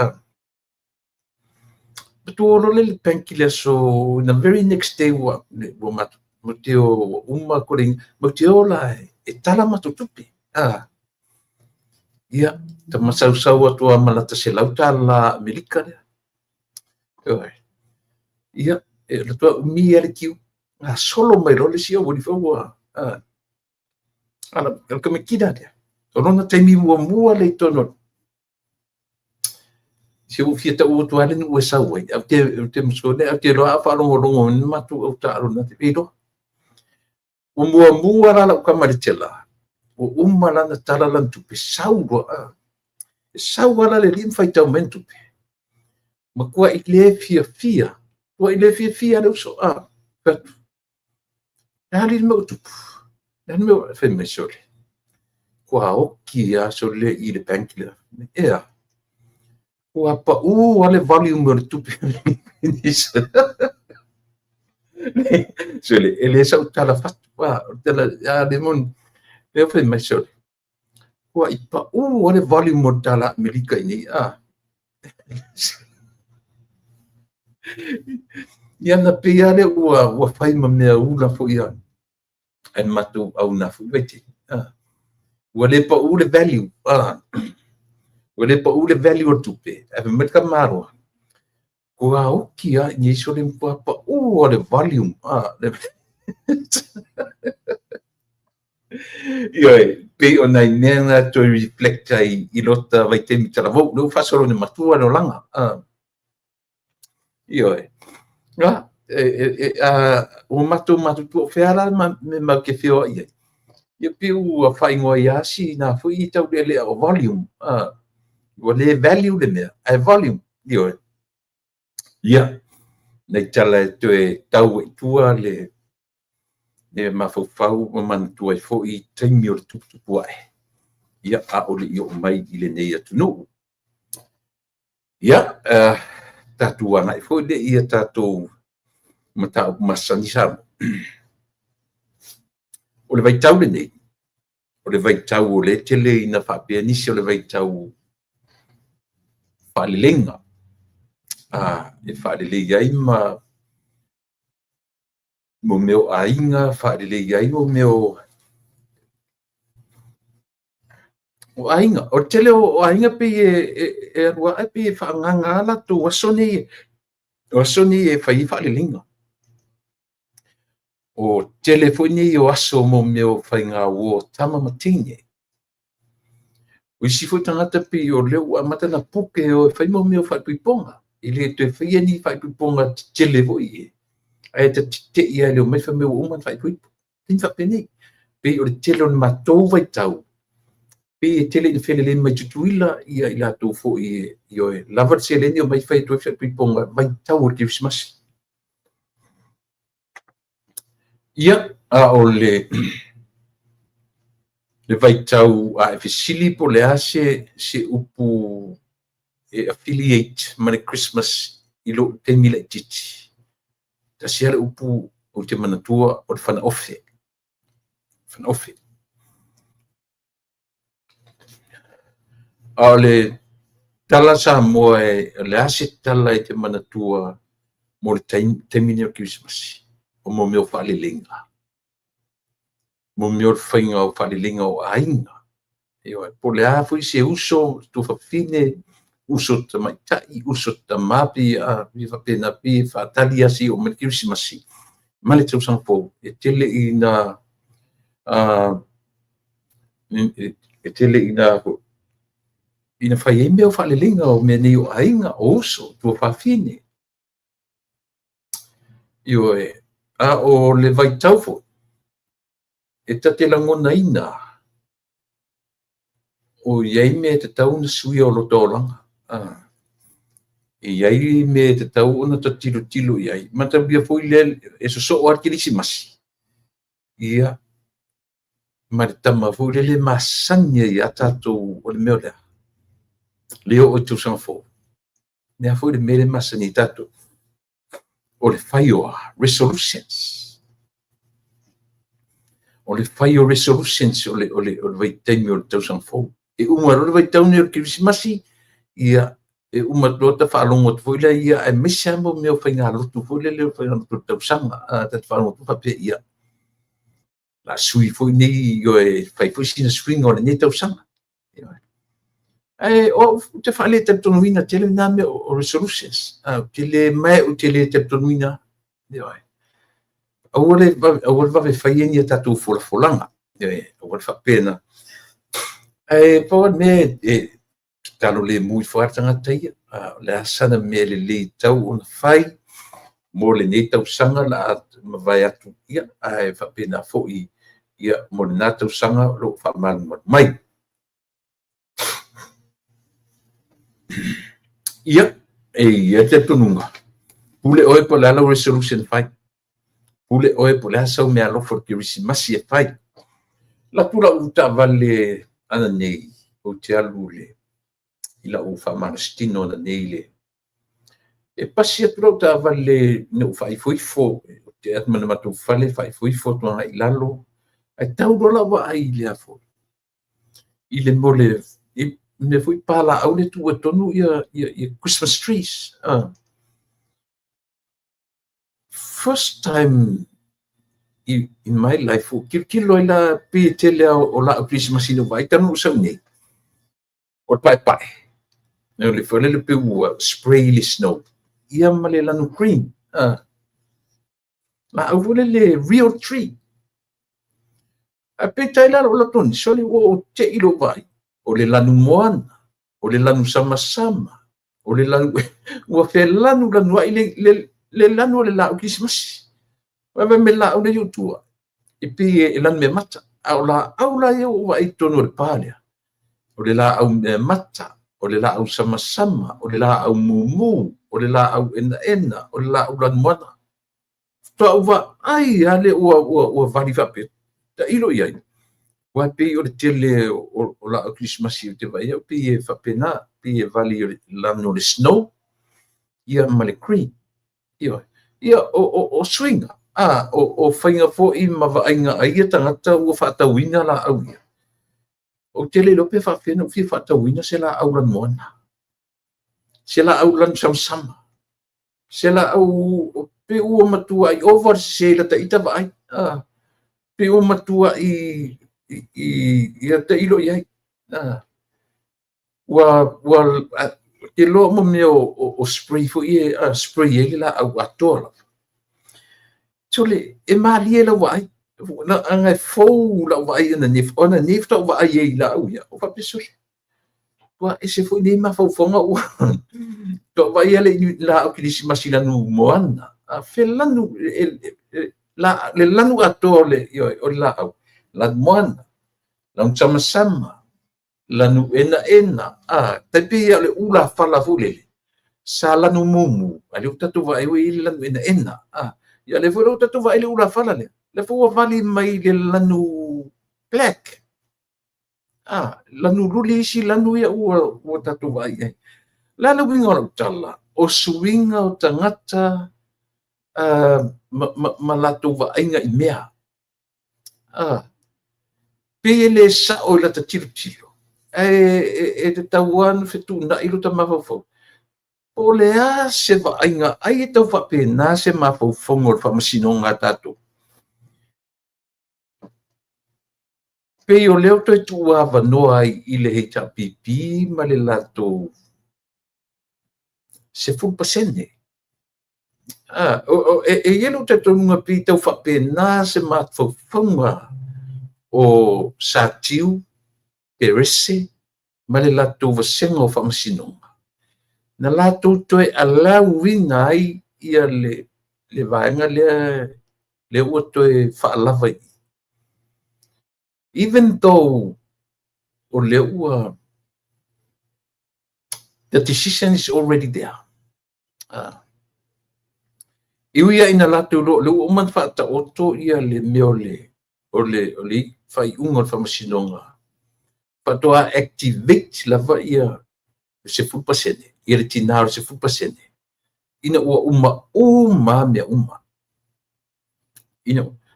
Matou o loa le bank i le aso, in the very next day ua matou, matou te o ua uma kole, matou te o la e tala matou tupe. Ah. Ia, ta masausau atu a ma lata $100 Amerika lea. Ioe. Ia, e le toe umi a le kiu. Gasolo mai loa le isi au alii ua ala o le kamikina lea. O lona taimi muamua le i tonu. Si ua fia tau atu ale nuu e sau ai. Au te masone, au te loa a whaalongolongo ni matou au taalo na te iloa. Ua muamua la lau kama le tela. Ua uma lana tala lana tupe, sau loa. E sau ala le alii ma faitau mai na tupe. Matua i le fiafia. Tua i le fiafia le uso. Ah, fai atu. Le a le mea ua tupu? Le a le mea ua fai mai sole? Kua oki a sole i le bank lea. Ea. Ua pau a le volume o le tupe. Sole, e le sau tala fatu. Ah, o tala, a le moni. Le fai mai sole. Ua i pau a le volume o le tala Amerika i nei. Ah. Ia na pei lava lea ua fai ma mea ula foi a e le matou au na foi vaitaimi. Ah. Ua le pau le value. Ah. Ua le pau le value o le tupe. Ae fai mai le tamaloa. Kua oki a i nei sole kua pau a le volume. Ah. Ioe, pei o nai mea na toe reflect ai i lota vaitaimi talavou, lea ua faasolo ina matua le olaga. Ah. Ioe. Ah, ua matou matutua o fea la me mau te feoai ai. Ia pei ua faaigoa ia si na foi i tau lealea o volume. Ah, ua le value le mea, ae volume. Ioe. Ia, nai tala e toe tau ai tua le mafaufau ma manatua ai foi taimi o le tuputupu ae. Ia, a o le i oo mai i lenei atunuu. Ia, tatou agai foi le ia tatou mataupu masani Samoa. O le vaitau lenei, o le vaitau o le tele ina faapea nisi o le vaitau faaleleiga. E faalelei ai ma mo mea o aiga, faalelei ai mo mea o aiga. O le tele o aiga pei e alu ae pei e faagaga latou aso nei, o aso nei e fai ai faaleleiga. O tele foi nei o aso mo mea o faigauo tama ma teine. O isi foi tagata pei o lea ua amata na puke o e fai mo mea o faalepuipoga. E le toe faia ni faaipoipoga tetele foi ia, ae ta te te'i lava i le omai fai mai ua uma ona faaipoipo. Taimi faapenei, pei o le tele o le matou vaitau, pei e tele ina felelei mai Tutuila ia i latou foi e lava le seleni omai fai atu ai faaipoipoga vaitau o le Kerisimasi. Ia, a o le vaitau a e fesili po o le a se upu e affiliate ma le Christmas i lou taimi laitiiti, tasi lava le upu ou te manatua o le fanaofe. Fanaofe. A o le tala Samoa, o le a se tala e te manatua mo le taimi nei o le Kerisimasi? O mo mea o faaleleiga. Mo mea o le faiga o faaleleiga o aiga. Ioe, po o le a foi se uso, tuafafine, uso tamaitai, uso tamā, pei faapena, pei e faatali lava seia oo mai le Kerisimasi ma le tausaga fou, e tele ina fai ai mea o faaleleiga o mea nei o aiga, o uso, tuafafine. Ioe, a o le vaitau foi, e ta te lagonaina o i ai mea e tatau ona suia o lota olaga. E i ai mea e tatau ona ta tilotilo i ai. Mataulia foi lea e sosoo lava le Kerisimasi, ia, ma le tama foi lele e masani ai lava tatou o le mea o le a? Le oo i tausaga fou. Le a foi le mea lea e masani ai tatou? O le fai o resolutions. O le fai o resolutions o le vaitaimi o le tausaga fou. E uma loa le vaitau lenei o le Kerisimasi, ia, e uma loa ta faalogo atu foi lea, ia, aemaise lava mo mea o faigalotu foi lele o faigalotu o le tausaga. Ta te faalogo atu faapea, ia, o le a sui foi nei, ioe, fai foi sina suiga o lenei tausaga. Ae o au ou te faalettalitonuina tele na mea o resolutions. Ou te le mae, ou te le talitonuina. Ioe. Aua le vave faia ni a tatou folafolaga. Ioe, aua le faapena. Ae pau lava le mea e tatalo lemu ifo lava le tagata ia. O le a sana mea lelei tatau ona fai mo lenei tausaga o le a mavae atu, ia, ae faapena foi, ia, mo lena tausaga o lo o faamalumalu mai. Ia, e i ai le talitonuga, pule oe po o le a lau resolution e fai. Pule oe po o le a sau meaalofa o le Kerisimasi e fai. Alu atu lau taavale ananei, ou te alu i lau faamalositino ananei le e pasi atu lau taavale ina ua faaifoifo, ou te atu ma le matou fale faaifoifo atu agai i lalo, ae tau loa lau vaai i le a foi, i le mea o le mea foi palaau le tuu ai totonu ia Christmas trees. First time in my life ua tilotilo ai la pei e tele lava o laau kerisimasi na ou vaai talu ona ou sau i inei, o le paepae. O le foi lele pei ua spray le snow, ia ma le lanu green. Laau foi lele real tree. Ae peitai la lou alu atu sole ua ou te'i i lou vaai, o le lanu moana, o le lanu samasama, o le lanu ua felanulanuai le lanu o le laau kerisimasi. Vaai mai le laau lea i ou tua, e pei e lanu meamata. A o laau la ia ua ou vaai i totonu o le pa lea, o le laau meamata, o le laau samasama, o le laau mumu, o le laau enaena, o le laau lanumoana. Faatoa ou vaai lava lea ua vali faapea, tailo i ai, aua e pei o le tele o laau kerisimasi ou te vaai au pei e faapena, pei e vali o le lanu o le snow, ia ma le green. Ioe. Ia, o suiga, o faiga foi ma vaaiga a ia tagata ua faatauina laau ia. Ou te le iloa pe faapefea ona ou fia faatauina se laau lanumoana, se laau lanu samasama, se laau pe ua matuai ova le sese i lata ita vaai, pe ua matuai ia tailo i ai. Ua te loa mo mea o spray foi e spray ai le laau atoa lava. Sole, e malie lau vaai. Leaga e fou lau vaai ananei, o ananei faatoa ou vaai ai i laau ia, o faapea sole, ua ese foi nei mafaufauga ua Faatoa vaai lea i laau kerisimasi i lanu moana. Fea le lanu, le lanu atoa o le, ioe, o le laau, lanu moana, lanu samasama, lanu enaena, tai pei o le ulafala foi lele, sa lanu mumu, a lea ua tatou vaai ua i ai le lanu enaena. Ia lea foi ua tatou vaai i le ulafala lea, lea foi ua vali mai le lanu black. Lanu luli isi lanu ia ua tatou vaai i ai. O le a le uiga o lau tala? O suiga o tagata ma latou vaaiga i mea. Pei e le sao i lata tilotilo, ae e tatau lava ona fetuunai lota mafaufau. Po o le a se vaaiga, ai e tau faapena se mafaufauga o le faamasinoga a tatou. Pei o lea ua toe tuuavanoa ai i le HRPP ma le latou 10%. E i ai lou talitonuga pei e tau faapena se mafaufauga o Satiu, Perese ma le latou vasega o faamasinoga, na latou toe allow ina ai ia le vaega lea ua toe faalava i i. Even though o lea ua the decision is already there. E ui lava ina latou iloa o lea ua uma ona faataoto ia le mea o le faaiuga o le faamasinoga, faatoa activate lava ia le 10%, ia le tina o le 10%, ina ua uma uma mea uma.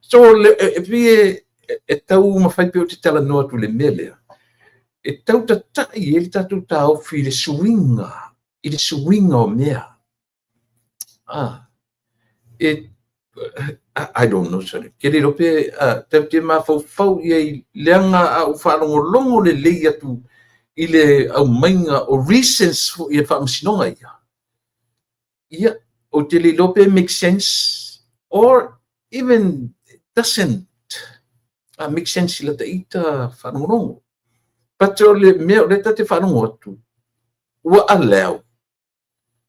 So, e pei e tau mafai pe ou te talanoa atu i le mea lea, e tau tatai ai le tatou taofi i le suiga o mea. I don't know, sorry. Ke le iloa pe tatou te mafaufau i ai, leaga a ou faalogologo lelei atu i le aumaiga o reasons foi e faamasinoga ia, ia, ou te le iloa pe make sense or even doesn't make sense i lata ita faalogologo. But o le mea o lea tatou te faalogo atu, ua allow,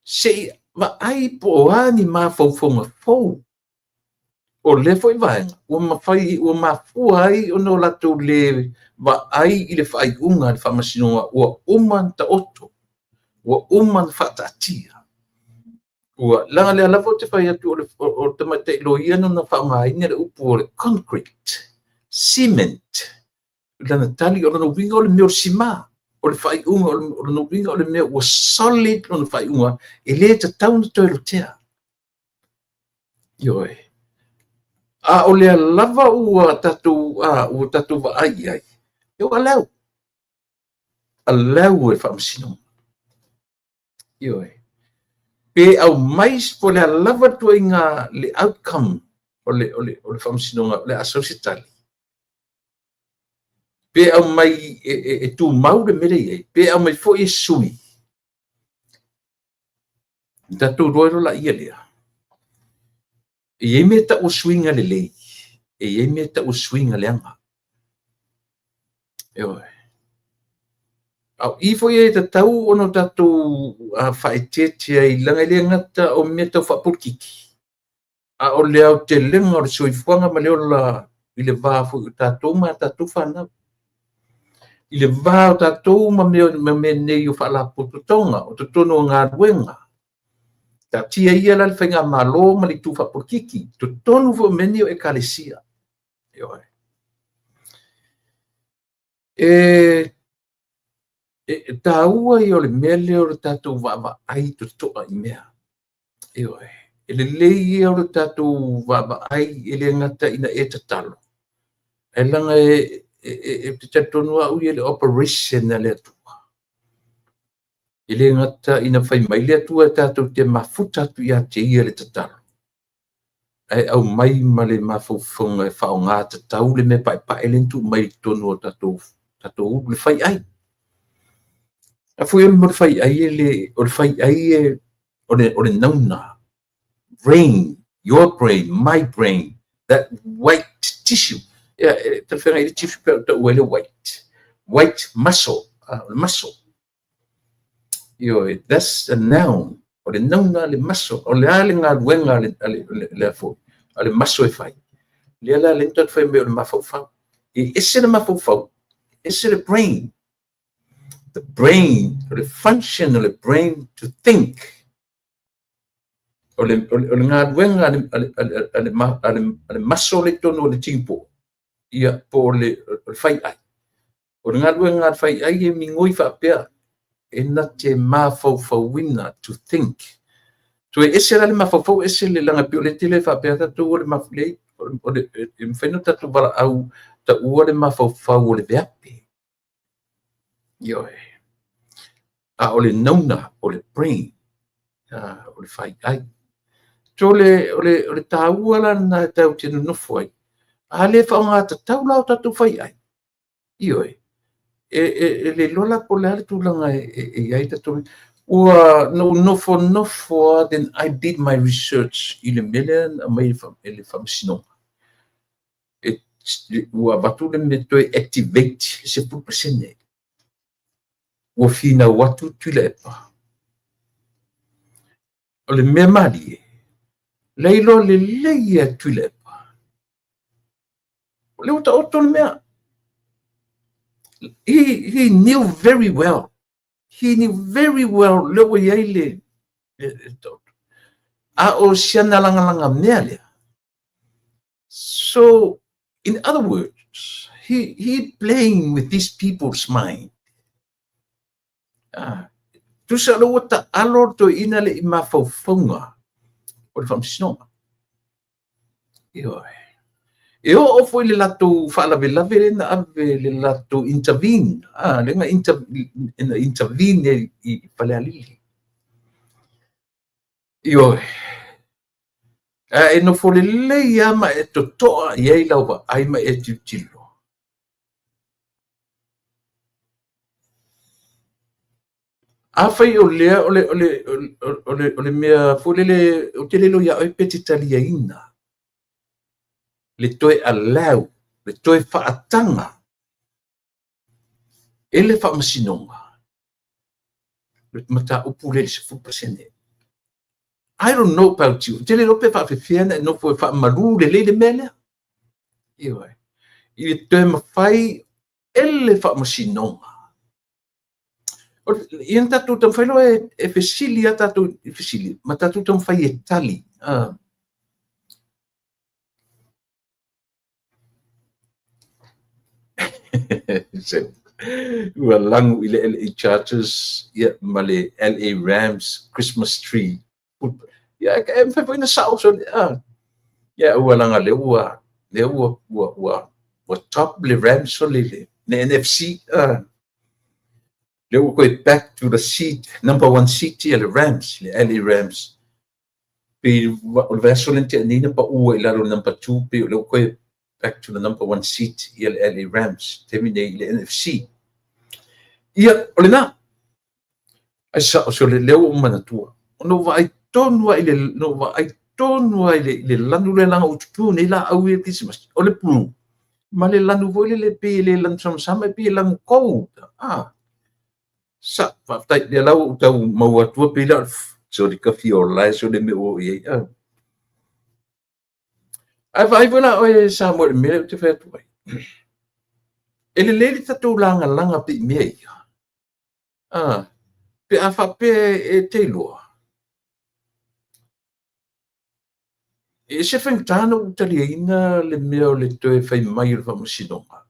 se i vaai po o a ni mafaufauga fou o lea foi vaega ua mafai, ua mafua ai ona o latou le vaai i le faaiuga a le faamasinoga ua uma ona taoto, ua uma ona faataatia. Ua leaga lea lava ou te fai atu o le tamaitai loia na faaaogaina le upu o le concrete, cement, lana tali o lona uiga o le mea o le sima, o le faaiuga o lona uiga o le mea ua solid lona faaiuga, e le tatau ona toe lotea. Ioe. A o lea lava ua tatou vaai i ai, ua allow e faamasinoga. Ioe. Pe aumai po o le a lava le tuaiga le outcome o le faamasinoga o le a sau se tali. Pe aumai e tumau le mea lea e i ai, pe aumai foi e sui. Tatou iloa loa laia lea. E i ai mea tau o suiga lelei, e i ai mea tau o suiga leaga. Ioe. A o i foi e tatau ona tatou faaeteete ai, leaga e le gata o mea tau faapolokiki, a o le aotelega o le soifuaga ma le ola i le va foi o tatou ma tatou fanau. I le va o tatou ma mea nei o faalapotopotoga, o totonu o galuega. Taatia ia la le faigamalo ma le itu faapolokiki, totonu foi o mea nei o ekalesia. Ioe. E taua ia o le mea lea o le tatou vaavaai totoa i mea. Ioe. E lelei ia o le tatou vaavaai e le gata ina e tatalo, ae leaga e te talitonu au ia i le operation a le Atua. E le gata ina fai mai le Atua e tatou te mafuta atu ia te ia le tatalo, ae aumai ma le mafaufauga e faaaoga tatau le mea paepae lea na tuu mai i totonu o tatou ulu, le fai ai. A foi o le fai ai, o le fai ai o le nauna, brain, your brain, my brain, that white tissue. Ia, e talafeagai le tissue pe tau ai le white muscle, muscle. Ioe, that's a noun. O le nauna a le maso, o le a le galuega a le foi, a le maso e fai. Lea la le tatou fai mai o le mafaufau. E ese le mafaufau, ese le brain. The brain, o le function o le brain to think. O le galuega a le maso le tonu o le tinipo, ia po o le faiai. O le galuega a le faiai e migoi faapea, e na te mafaufauina, to think. Toe ese la le mafaufau, ese le laga pei o le tele faapea tatou o le mafulei, o le e mafai ona tatou valaau taua le mafaufau o le veape. Ioe. A o le nauna o le brain, o le faiai. So o le taua la lena e tatou te nonofo ai, a le faaaoga tatau la o tatou faiai, ioe, e le iloa la po o le a le tulaga e i ai tatou. Ua na ou nofonofo lava, then I did my research i le mea lea na aumai e le Faamasinoga. Ua avatu le mea toe activate le 10%. Ua finau atu Tuilaepa. O le mea malie, le iloa lelei e Tuilaepa. O le ua taoto le mea. He knew very well. He knew very well le ua i ai le taoto. A o siana lagalaga mea lea. So, in other words, he playing with these people's mind. Tusa le ua taalo toeaina le i mafaufauga o le Faamasinoga. Ioe. E oo foi le latou faalavelave lea na ave le latou intervene, lea na intervene i Falealili. Ioe. E nofo lelei lava ma e totoa i ai lau vaai ma e tilotilo. Afai o lea o le mea foi lele, ou te le iloa ia oe pe te taliaina le toe allow, le toe faataga e le Faamasinoga le mataupu lea i le 10%. I don't know about you. Te le iloa pe faafefea na e nofo e faamalu lelei le mea lea. Ioe. I le toe mafai e le Faamasinoga. Ia na tatou taumafai loa e fesili a tatou i fesili, ma tatou taumafai e tali. Ua lagu i le LA Chargers, ia, ma le LA Rams Christmas tree. Ia, e mafai foi na sao so, ia, ua laga le ua, le ua, ua, ua, ua top le Rams so le NFC. Le ua koe back to the seat, number one seat ia le Rams, le LA Rams. Pe o le vaiaso lea na tea nei na paua i lalo number 2, pe o le ua koe back to the number one seat ia le LA Rams, taimi nei i le NFC. Ia, o lena. Ai sao so le lea ua ou manatua. Na ou vaai tonu lava i le, na ou vaai tonu lava i le lanu lea leaga ua tutu nei laau ia Kerisimasi. O le blue. Ma le lanu foi lele pei e le lanu samasama, e pei e lanu gold. Sa, faafetai, lea la ua ou tau maua atua pei lea o le sorry ka fia ola e so le mea ua oo i ai. Ae vaai foi la oe Samoa i le mea lea ou te fai atu ai. E lelei le tatou lagalaga pei mea ia. Pe a faapea e te iloa. E ese faigata na ou taliaina le mea o le toe fai mai o le Faamasinoga.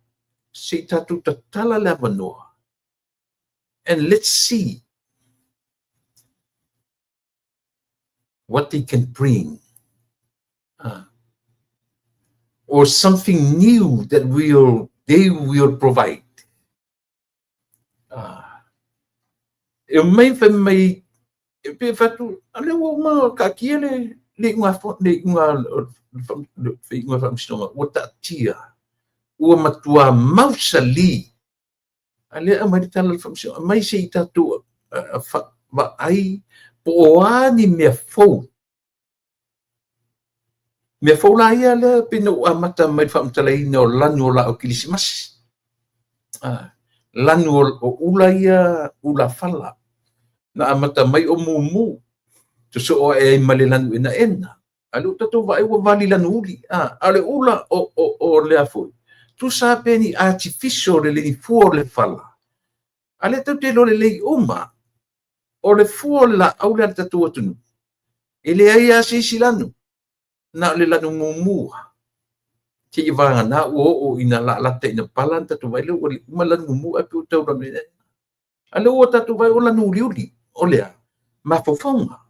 Se i tatou tatala le avanoa. And let's see what they can bring. Or something new that they will provide. E mai fai mai, e pe fatu, a le ua uma kaatia le iuga le iuga le iuga Faamasinoga, ua taatia, ua matua mausali. A lea aumai le tala o le Faamasinoga, aumai se i tatou vaai po o a ni mea fou. Mea fou la ia lea pei na ou amata mai le faamatalaina o lanu o laau Kerisimasi. Lanu o ula ia, ula fala. Na amata mai o mumu. Sosoo ae ai ma le lanu enaena. A lea ua tatou vaai ua vali lanu uli. A o le ula o lea foi, tusa pe ni artificial le fua o le fala. A lea tatou te iloa lelei uma, o le fua o le laau lea a le tatou atunuu, e leai lava se isi lanu, na o le lanu mumu lava. Seia vagana ua oo ina laalata ina pala ona tatou vaai lea ua uma le lanu mumu ae pei ua tau lanu enaena. A lea ua tatou vaai ua lanu uliuli. O le a? Mafaufauga.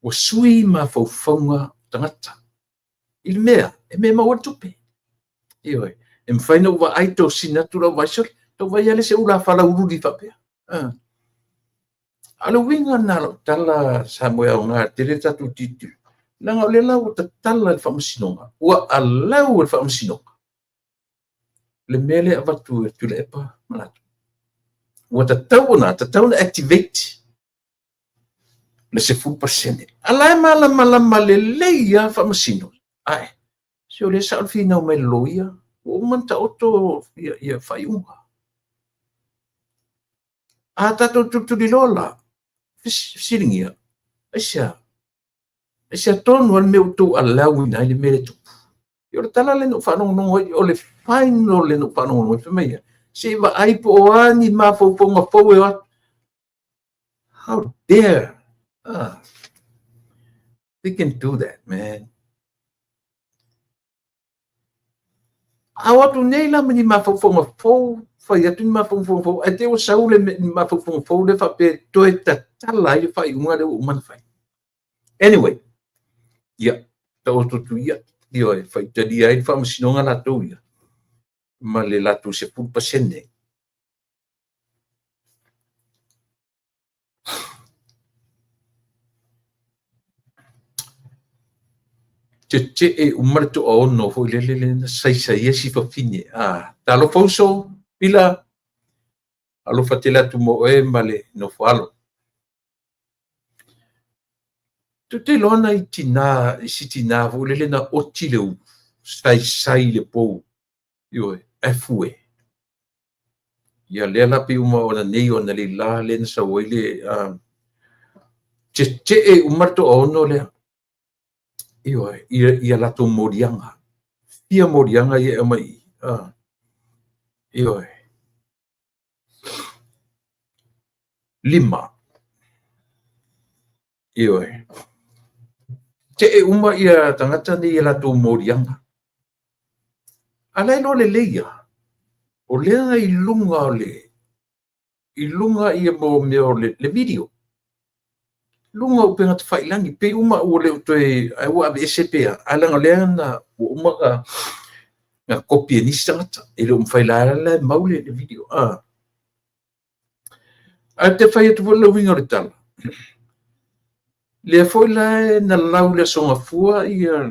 Ua sui mafaufauga o tagata i le mea e mea e maua ai le tupe. Ioe. E mafai ona ou vaai tosina atu lau vaai, sole, tau vaai lava lea se ula falaululi faapea. A o le uiga lena o lau tala Samoa e aoga tele le tatou tilotilo, leaga o lea la ua tatala e le Faamasinoga, ua allow e le Faamasinoga le mea lea e avatu e Tuilaepa ma latou. Ua tatau ona, tatau ona activate le 10%. A la e malamalama lelei lava Faamasino, ae se o lea e sao le finau mai le loia, ua uma ona taoto ia faaiuga. A tatou tulituliloa la, fesiligia, aisea? Aisea tonu lava le mea ua outou allow-ina ai le mea lea e tupu? O le tala lea na ou faalogologo ai, o le final lea na ou faalogologo ai, fai mai e, se i vaai po o a ni mafaufauga fou e o atu. How dare they can do that, man. A o atu nei la ma ni mafaufauga fou, fai atu ni mafaufauga fou, ae te i ua sau le mafaufauga fou lea faapea toe tatala ai le faaiuga lea ua uma ona fai. Anyway, ia, taoto atu ia, ioe, faitalia ai le faamasinoga latou ia, ma le latou 10%. Tetee uma le toaono foi lele lea na saisaia si fafine. Ah, talofa uso, Pila, alofa tele atu mo oe ma le nofo alo. Tou te iloa nai tina, si tina foi lele na oti le ulu, saisai le pou, ioe, ae fue. Ia lea la pei uma ona nei ona lei la lea na sau ai le tetee uma le toaono lea. Ioe, ia latou moliaga. Fia moliaga ia e aumai i i. Ioe. 5. Ioe. Tetee uma ia tagata nei i latou moliaga. A la e iloa lelei lava, o lea i luga o le i luga ia mo mea o le video. Luga o upega tafailagi, pei uma ua le o toe, ai ua aveese pe a, ae leaga o lea na ua uma na kopi e nisi tagata, e le o mafai la la e mau le video. Ae te fai atu foi le uiga o le tala, lea foi la e na lau le Aso Gafua ia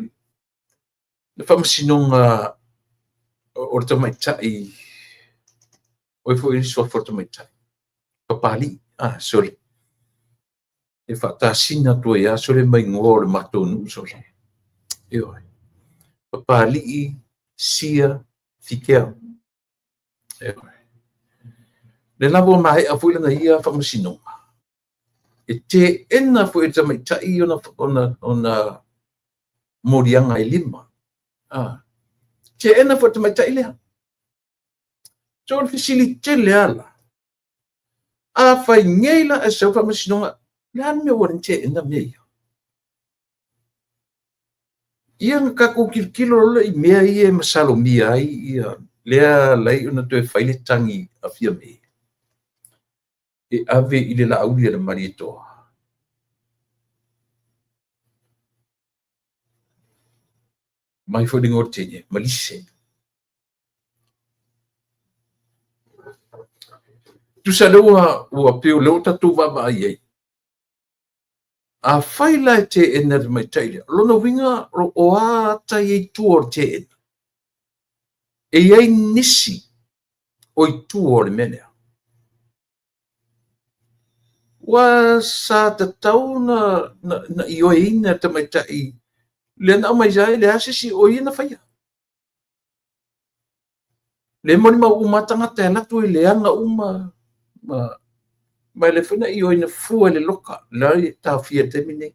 le faamasinoga o le tamaitai, oi foi le suafa o le tamaitai, Papalii, sole, e faatasina atu ai lava sole ma igoa o le matou nuu sole. Ioe. Papalii Sia Fikea. Ioe. Le la ua maea foi lana ia faamasinoga, e teena foi e le tamaitai ona moliaga e 5. Teena foi e le tamaitai lea. So o le fesili tele lava la, a fai nei la e sau faamasinoga, le a le mea ua teena mea ia? Ia na tatou tilotilo loa i mea ia e masalomia ai ia lea lai ona toe fai le tagi a Fiame e ave i le laauli a le Malietoa. Mai foi le igoa o le teine, Malise. Tusa lea ua pei o lea ua tatou vaavaai ai. A fai la e teena le tamaitai lea, o lona uiga o a ata ia i tua o le teena? E i ai nisi o i tua o le mea lea. Ua sa tatau na ioeina le tamaitai lea na aumai ai le a se isi o ia na faia. Le molimau uma tagata e alu atu e leaga uma ma Ma e lē foi na ioeina fua i le loka la e taofia i le taimi lenei.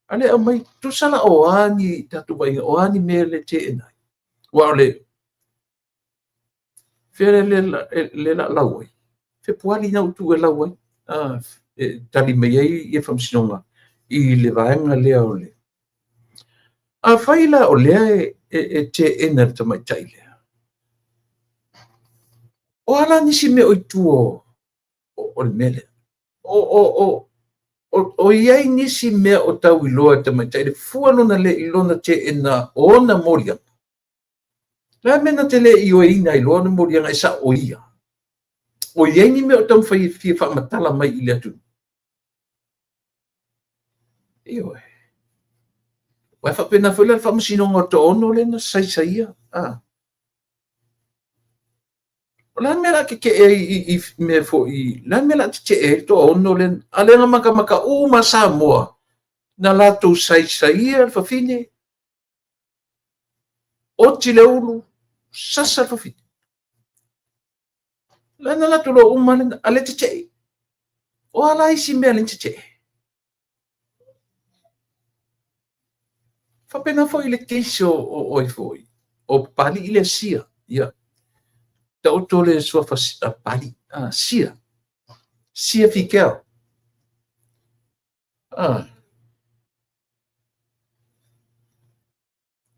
A lea e aumai, tusa la o a ni tatou vaaiga, o a ni mea lea e teena ai. Aua o le fea lea o le a lau ai? Fepuari na ua tuu e lau ai, e tali mai ai le Faamasinoga i le vaega lea o le... Afai la o lea e teena e le tamaitai lea, o a la nisi mea o i tua o le mea lea? O i ai nisi mea o tau iloa e le tamaitai le fua lona le i lona teena o ona moliaga? O le a le mea na te le ioeina ai loa ona moliaga e sao o ia? O i ai ni mea o taumafai e fia faamatala mai i le atunuu? Ioe. Aua e faapena foi la le faamasinoga o le toaono lea na saisaia. O le a le mea o le a tetee ai i mea foi, o le a le mea o le a tetee ai le toaono lea, a o lea na matamata uma Samoa na latou saisaia le fafine, oti le ulu, sasa le fafine. La na latou iloa uma lena, a le tetee. O a la isi mea le tetee? Faapena foi le case o ai foi, o Papalii lea Sia. Ia, taoto le suafa Papalii, Sia. Sia Fikel.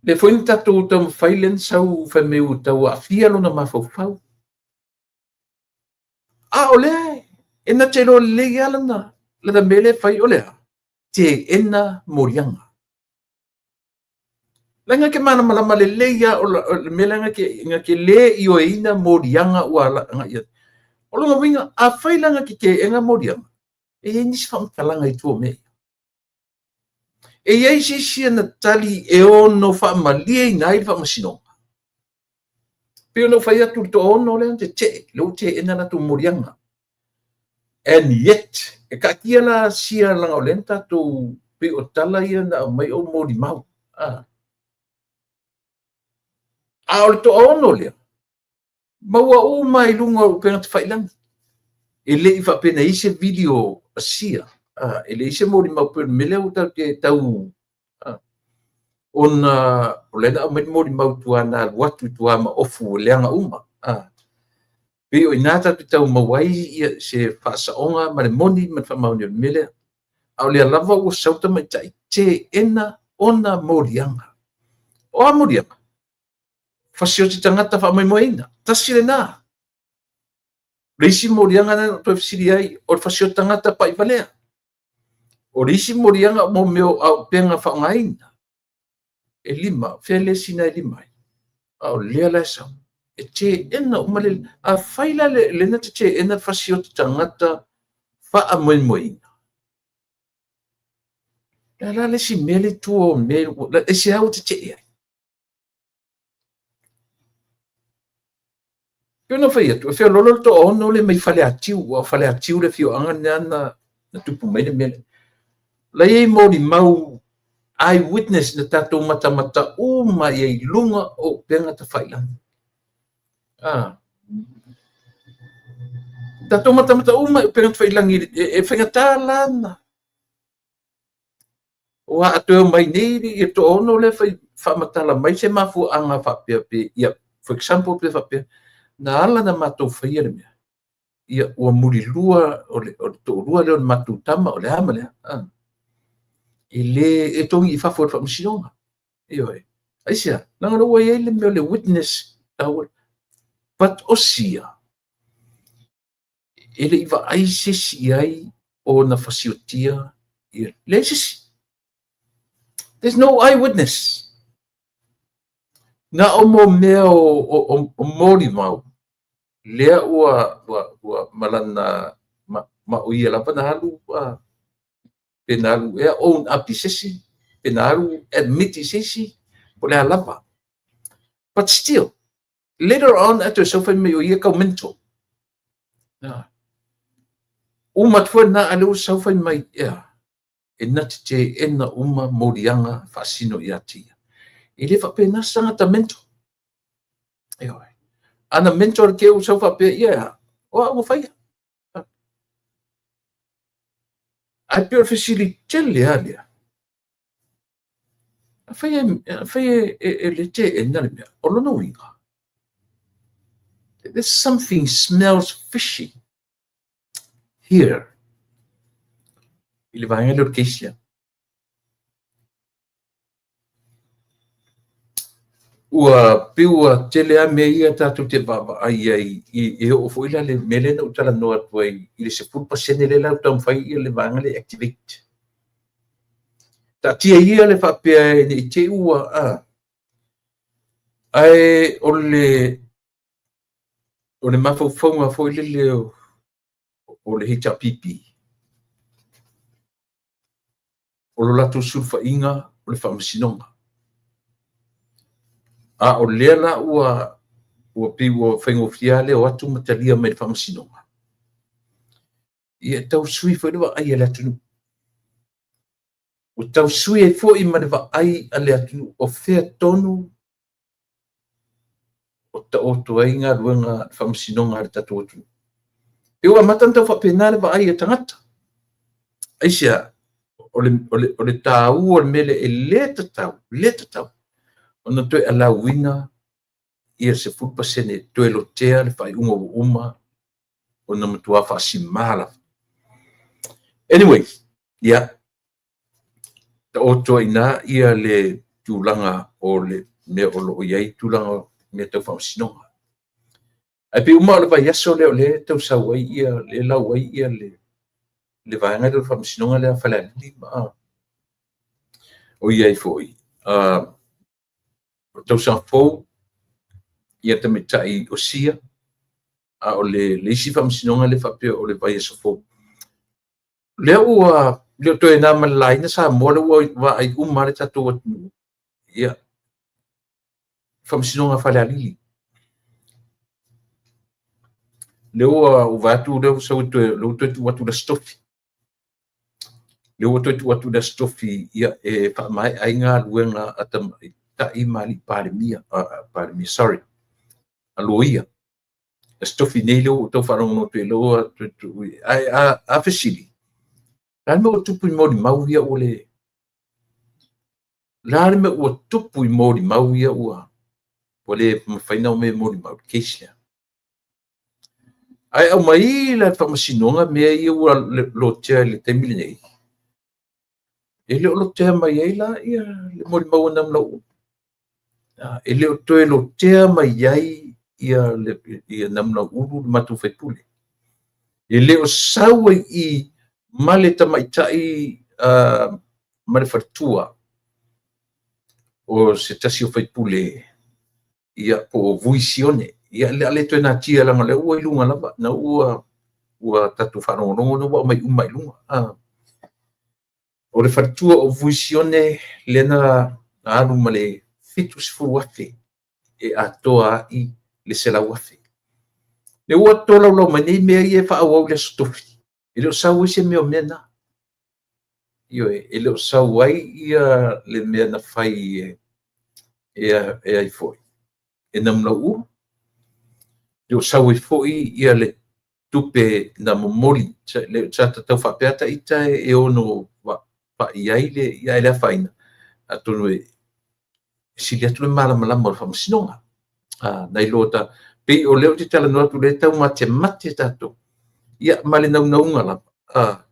Lea foi na tatou taumafai lea na sau fai mai ua tau aafia lona mafaufau. A o lea e na te iloa lelei lava lana mea lea e fai o le a? Teena moliaga. Leaga ke malamalama lelei lava o le mea lea na te le ioeina moliaga ua agai atu. O lona uiga, afai la na te teena moliaga, e i ai nisi faamatalaga i tua o mea ia. E i ai se isi ana tali e ono faamalieina ai le faamasinoga. Pei ona ou fai atu i le toaono lea na tetee, lea ua teena latou moliaga. And yet, e taatia la sia leaga o lea na tatou, pei o tala ia na aumai o molimau. A o le toaono lea, maua uma i luga o upega tafailagi. E le i faapea na i ai se video a Sia, e leai se molimau pei o le mea lea ua tatou te tau, ona o lea na aumai le molimau i tua na alu atu i tua ma ofu e leaga uma. Pei o i ina tatou te tau maua ai se faasaoga ma le moni ma le faamaoni o le mea lea. A o lea lava ua sau le tamaitai teena ona moliaga. O a moliaga? Fasioti tagata faamoemoeina. Tasi lena. O le isi moliaga lena na toe fesili ai, o le fasioti tagata paivalea. O le isi moliaga mo mea o auupega faaaogaina. E lima, fea le isi na e lima ai? A o lea la e sau. E teena uma le... Afai la le na te teena le fasioti tagata faamoemoeina, o le a la le isi mea le i tua o mea, e se a ua tetee ai? Pei ona fai atu, e feoloolo le toaono lea mai Faleatiu, aua o Faleatiu le afioaga lea na tupu mai le mea lea. La e i ai molimau eye witness na tatou matamata uma i ai i luga o upega tafailagi. Tatou matamata uma i upega tafailagi e faigata la na. Aua a toe omai nei le toaono lea fai faamatala mai se mafuaaga faapea pe, ia, for example pe faapea, na ala na matou faia le mea, ia, ua mulilua o le toalua lea o le matou tama, o le a ma le a. E le, e togi i fafo e le faamasinoga. Ioe. Aisea, leaga ua i ai le mea o le witness, but o Sia, e le i vaai se isi i ai o na fasiotia, ia, leai se isi. There's no eyewitness. Na o mo mea o molimau, lea ua malana, ma o ia lava na alu, pe na alu ea own up i se isi, pe na alu admit i se isi, o le a lava. But still, later on, ae toe sau fai mai o ia tau mental. Uma atu foi lena, a lea ua sau fai mai, ea, e na te teena uma moliaga faasino ia te ia. E le faapena se tagata mental. Ioe. Ana mental ke ua sau faapea, ia, o au na faia. Ae pei o le fesili tele lava lea, afai e le teena le mea, o lona uiga, there's something smells fishy here i le vaega lea o le case lea. Ua pei ua tele lava mea ia tatou te vaavaai ai e oo foi la i le mea lea na ou talanoa atu ai i le 10% lea la ua taumafai le vaega lea e activate. Taatia ia le faapea ne i te i ua ae o le mafaufauga foi lele o le HRPP, o lo latou sulufaiga o le faamasinoga. A o lea la ua pei ua faigofie lava le o atu ma talia mai le faamasinoga, ia e tau sui foi le vaai a le atunuu. Ua tau sui ai foi ma le vaai a le atunuu o fea tonu o taoto ai galuega faamasinoga a le tatou atunuu. E ua amata ona tau faapena le vaai a tagata. Aisea? O le taua o le mea lea e le tatau ona toe alauina ia 10% toe lotea le faaiuga ua uma ona matua faasimā lava. Anyway, ia, taoto ai i ina ia le tulaga o le mea o lo o i ai tulaga o mea tau faamasinoga. Ae pei uma o le vaiaso lea o lea e tau sau ai ia, lea e lau ai ia le vaega lea o le faamasinoga lea a Falealili ma o i ai foi o tausaga fou ia tamaitai o Sia, a o le isi faamasinoga lea faapea o le vaiaso fou. Lea ua le o toe na ma le laina Samoa, lea ua vaai uma lava le tatou atunuu ia faamasinoga Falealili. Lea ua ou vaai atu lea ua sau e toe, lea ua toe tuu atu i le Aso Tofi. Lea ua toe tuu atu i le Aso Tofi ia, e faamaea ai galuega a tamaitai ma alii Palemia, Palemia, sorry, a loia. Aso Tofi nei lea ua ou tau faalogologo atu i ai, lea ua toe tuu i... Ae a fesili, o le a le mea ua tupu i molimau ia ua le... O le a le mea ua tupu i molimau ia ua le mafai ona omai e molimau i le case lea? Ae aumai la i le faamasinoga mea ia ua lotea i le taimi lenei, e le o lotea mai ai la ia le molimau a Namulauulu. E le o toe lotea mai ai ia Namulauulu le matou faipule. E le o sau ai i ma le tamaitai ma le faletua o se tasi o faipule, ia po o Vui Sione. Ia le a le toe natia leaga o lea ua i luga lava, na ua tatou faalogologo na ua aumai uma i luga. O le faletua o Vui Sione lea na alu ma le 70,000 e atoa ai le 100,000. Lea ua tolaulau mai nei mea ia e faaauau i le Aso Tofi, e le o sau ai se mea o mea na. Ioe, e le o sau ai ia le mea na fai e ai foi, e Namulauulu, e le o sau ai foi ia le tupe na momoli, sa tau faapea ta ita e ono pai ai le, ia ae le afaina, atonu e sili atu le malamalama o le faamasinoga. Nai lo ta, pei o lea ou te talanoa atu, lea e taumatemate tatou, ia ma le naunauga lava,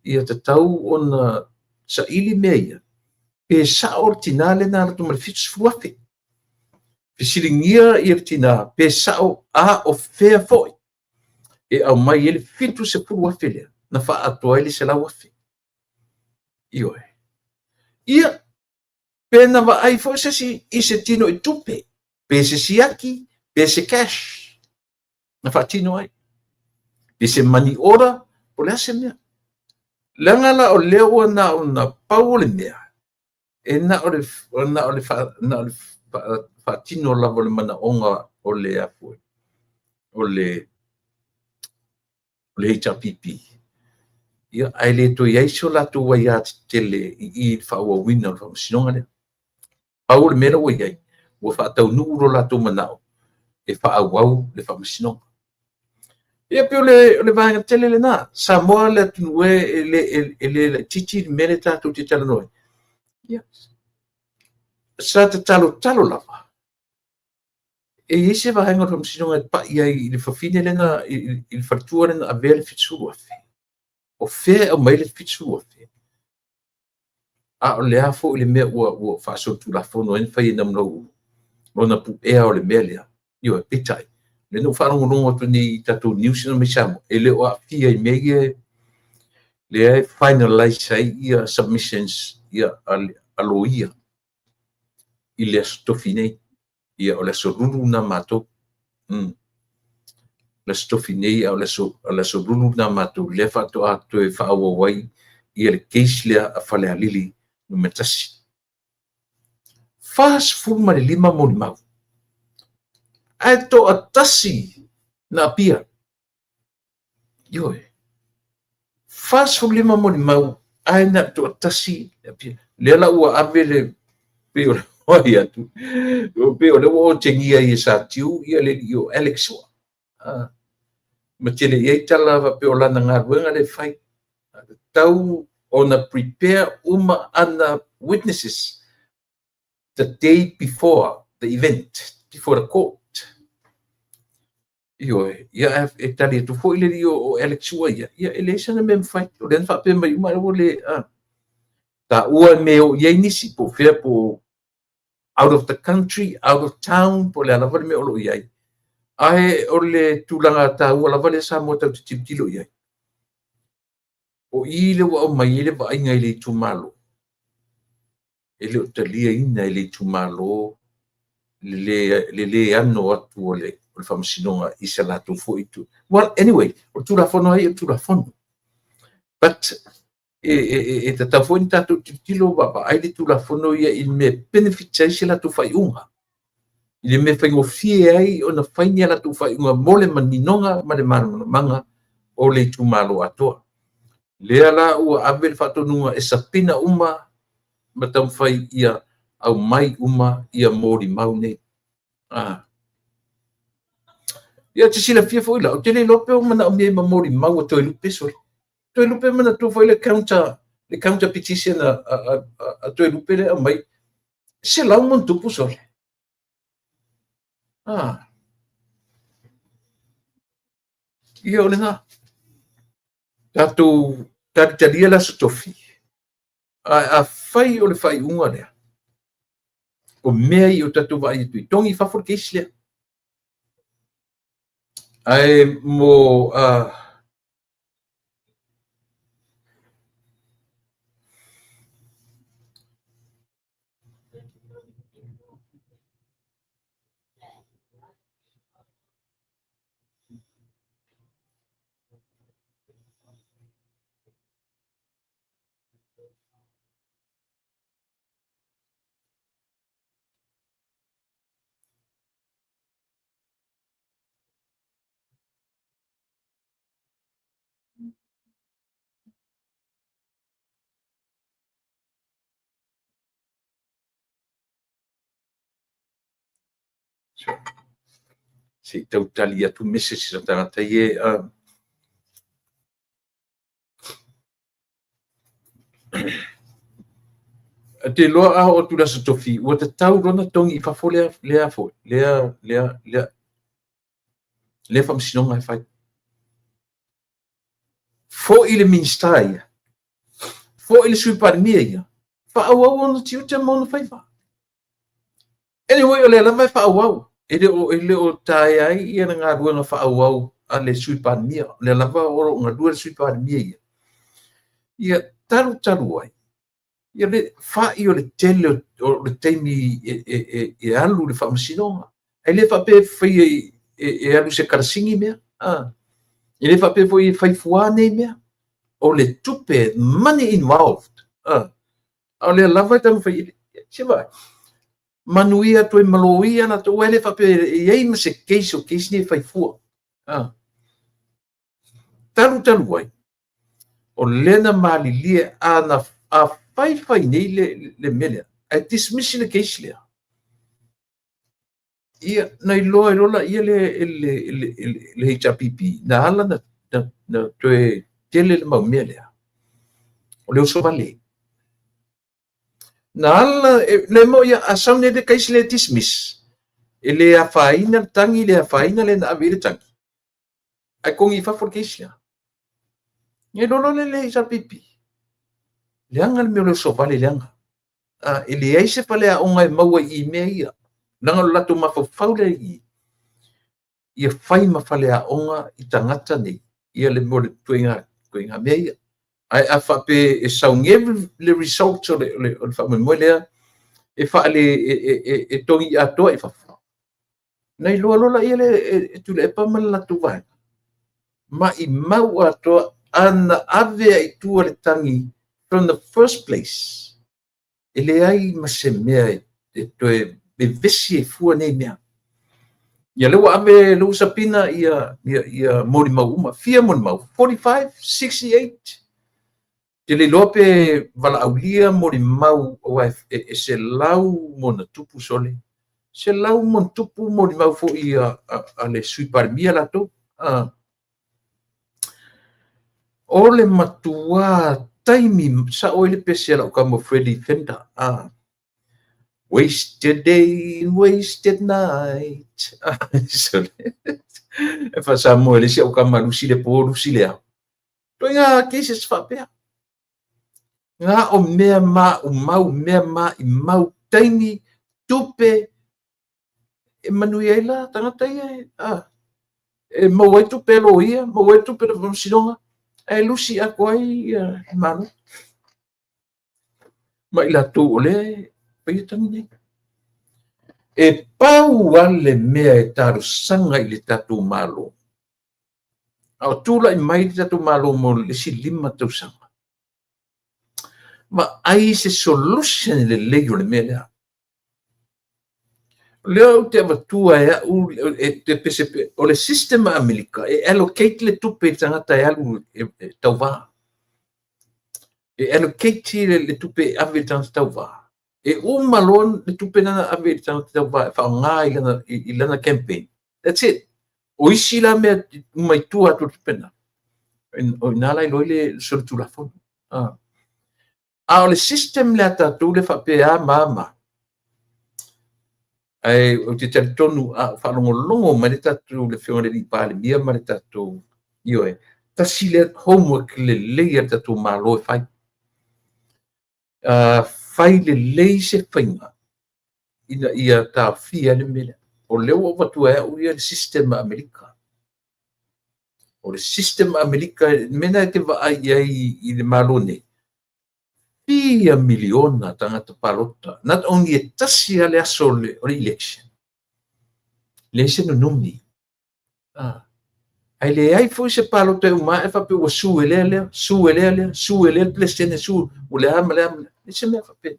ia tatau ona saili mea ia, pe sao le tina lea na alu atu ma le 70,000. Fesiligia ia le tina pe sao, a o fea foi e aumai ai le 70,000 lea na faaatoa ai le 100,000. Ioe. Ia, pe na vaai foi se isi i se tino i tupe, pe se siaki, pe se cash na faatino ai, pe se money order, po o le a se mea. Leaga la o lea ua na o na pau o le mea, e na o le faatino lava o le manaoga o le afue, o le HRPP, ia, ae le toe i ai so latou aia tetele i i le faaauauina o le faamasinoga lea. Pau o le mea la ua i ai, ua faataunuu lo latou manao e faaauau le faamasinoga. Ia pei o le vaega tele lena. Samoa le atunuu e le laitiiti le mea lea tatou te talanoa ai. Ia, sa tatalotalo lava e i ai se vaega o le Faamasinoga e pai ai i le fafine lea, i le faletua lea na avea le $70,000. O fea e aumai ai le $70,000? A o le a foi le mea ua faasolitulafono ai ona fai e Namunauulu lona puea o le mea lea? Ioe, peitai, lea na ou faalogologo atu nei i tatou news ia mai Samoa, e le o aafia i mea ia lea e finalize ai ia submissions ia a loia i le Aso Tofi nei. Ia, o le Aso Lulu lena matou. Le Aso Tofi nei, a o le Aso Lulu lena matou, lea faatoa toe faaauau ai ia le case lea a Falealili Nu.1. 45 molimau, ae toatasi na apia. Ioe. 45 molimau, ae na toatasi na apia. Lea la ua ave le pei o le fai atu, pei o lea ua otegia ai e Satiu ia le alii o Alex Sua. Ma tele i ai tala faapea o lana galuega lea e fai. Tatau ona prepare uma ana witnesses the day before the event, before the court. Ioe, ia e tali atu foi le alii o Alex Sua ia, ia e leai sana mea mafai. O lea na faapea mai uma ua le taua me o i ai nisi po o fea po out of the country, out of town, po o le a lava le mea o lo o i ai. Ae o le tulaga taua lava lea Samoa tatou te tilotilo i ai. O i lea ua aumai ai le vaaiga i le itumalo, e le o taliaina e le itumalo le le ano atu o le Faamasinoga i se latou foi itu. Well, anyway, o le Tulafono ai o le Tulafono. But e tatau foi ona tatou tilotilo vaavaai le Tulafono ia i le mea e benefit ai se latou faaiuga. I le mea faigofie ai ona fai ni a latou faaiuga mo le maninoga ma le malamalamaga o le itumalo atoa. Lea la ua ave le faatonuga e sapina uma ma taumafai ia aumai uma ia molimau nei. Ia te silafia foi la, ou te le iloa pe o manaomia ai ma molimau a Toelupe sole. Toelupe manatua foi le counter petition a Toelupe lea aumai 100+ sole. Ia o lena. Tatou talitalia le Aso Tofi. A afai o le faaiuga lea, o mea ia o tatou vaai atu i togi i fafo le case lea. Ae mo se i tau tali atu message a tagata ia. Te iloa a oo atu i le Aso Tofi, ua tatau loa ona togi i fafo lea lea foi, lea lea lea lea faamasinoga e fai. Foi le Minisita ia, foi le Sui Palemia ia, faaauau ona tiute ma ona faiva. Anyway, o lea lava e faaauau. E le o taea ai ia le galuega faaauau a le Sui Palemia. O lea lava o lo o galue le Sui Palemia ia. Ia talu talu ai, ia le fai o le tele o le taimi e alu le faamasinoga. E le faapea e faia e alu se kalasini mea. E le faapea foi e fai fuā nei mea. O le tupe, money involved. A o lea lava e taumafai. Se vaai. Manuia atu ai ma loia latou, e le faapea e i ai ma se case o case nei e fai fua. Talu talu ai, o lea na malilie a fai fai nei le mea lea, ae dismiss le case lea. Ia, na iloa ai loa laia le HRPP, na ala na toe tele le mau mea lea, o le oso vale. Na ala, le mo ia, a sau nei le case le dismiss, e le afaina le tagi, le afaina le na ave i le tagi, ae togi i fafo le case lea. Na iloa loa lea e le HRPP, leaga le mea o le oso vale, leaga. E leai se faleaoga e maua i mea ia, leaga o le latou mafaufau lea i ia fai ma faleaoga i tagata nei, ia le mea o le ituaiga mea ia. Ae a faapea e saunia le result o le faamoemoe lea, e faale e togi atoa i fafo. Na iloa loa laia e Tuilaepa ma le latou vaega, maimau atoa ana ave ai i tua le tagi from the first place, e leai ma se mea e toe vevesi ai fua nei mea. Ia lea ua ave, lea ua subpoena ia molimau uma. Fia molimau? 45, 68. Te le iloa pe valaaulia molimau, aua e 100+, sole. 100+ molimau foi a le Sui Palemia latou. O le matua taimi sao ai le pese a lau tama Freddie Fender. Wasted day, wasted night. E faasamoa e le isi au tama, lusi le po, lusi le ao. Ituaiga cases faapea. Na o mea maumau, mea maimau, taimi, tupe, e manuia ai la tagata ia, e maua ai tupe a loia, maua ai tupe a le faamasinoga, ae lusi atoa ai le Malo ma i latou o lea e faia tagi nei. E pau lava le mea e talosaga i le tatou Malo, a o tulai mai le tatou Malo mo le isi 5 tausaga, vaai se solution lelei o le mea lea. O lea ou te avatua e au e te pese, o le system a Amerika e allocate le tupe i le tagata e alu e tauva. E allocate le tupe e ave i le tagata tauva. E uma loa le tupe lana ave i le tagata tauva e faaaoga i lana campaign. That's it. O isi la mea uma i tua atu o le tupe na, o ina la iloa ai le solitulafono. A o le system lea tatou le faapea ma ma. Ae ou te talitonu a faalogologo mai le tatou le afioga i le Palemia ma le tatou, ioe, tasi lea homework lelei a le tatou Malo e fai. Fai lelei se faiga ina ia taofia le mea lea. O lea ua ou avatua e au ia le system a Amerika. O le system a Amerika, mea na e te vaai i ai i le Malo nei, fia miliona tagata palota. Not only e tasi lava le aso o le election. Leai se nunumi. Ae leai foi se palota e uma e faapea ua su e lea lea, su e lea lea, su e lea le Peresetene, su ua le a ma le a ma le a. Leai se mea faapea.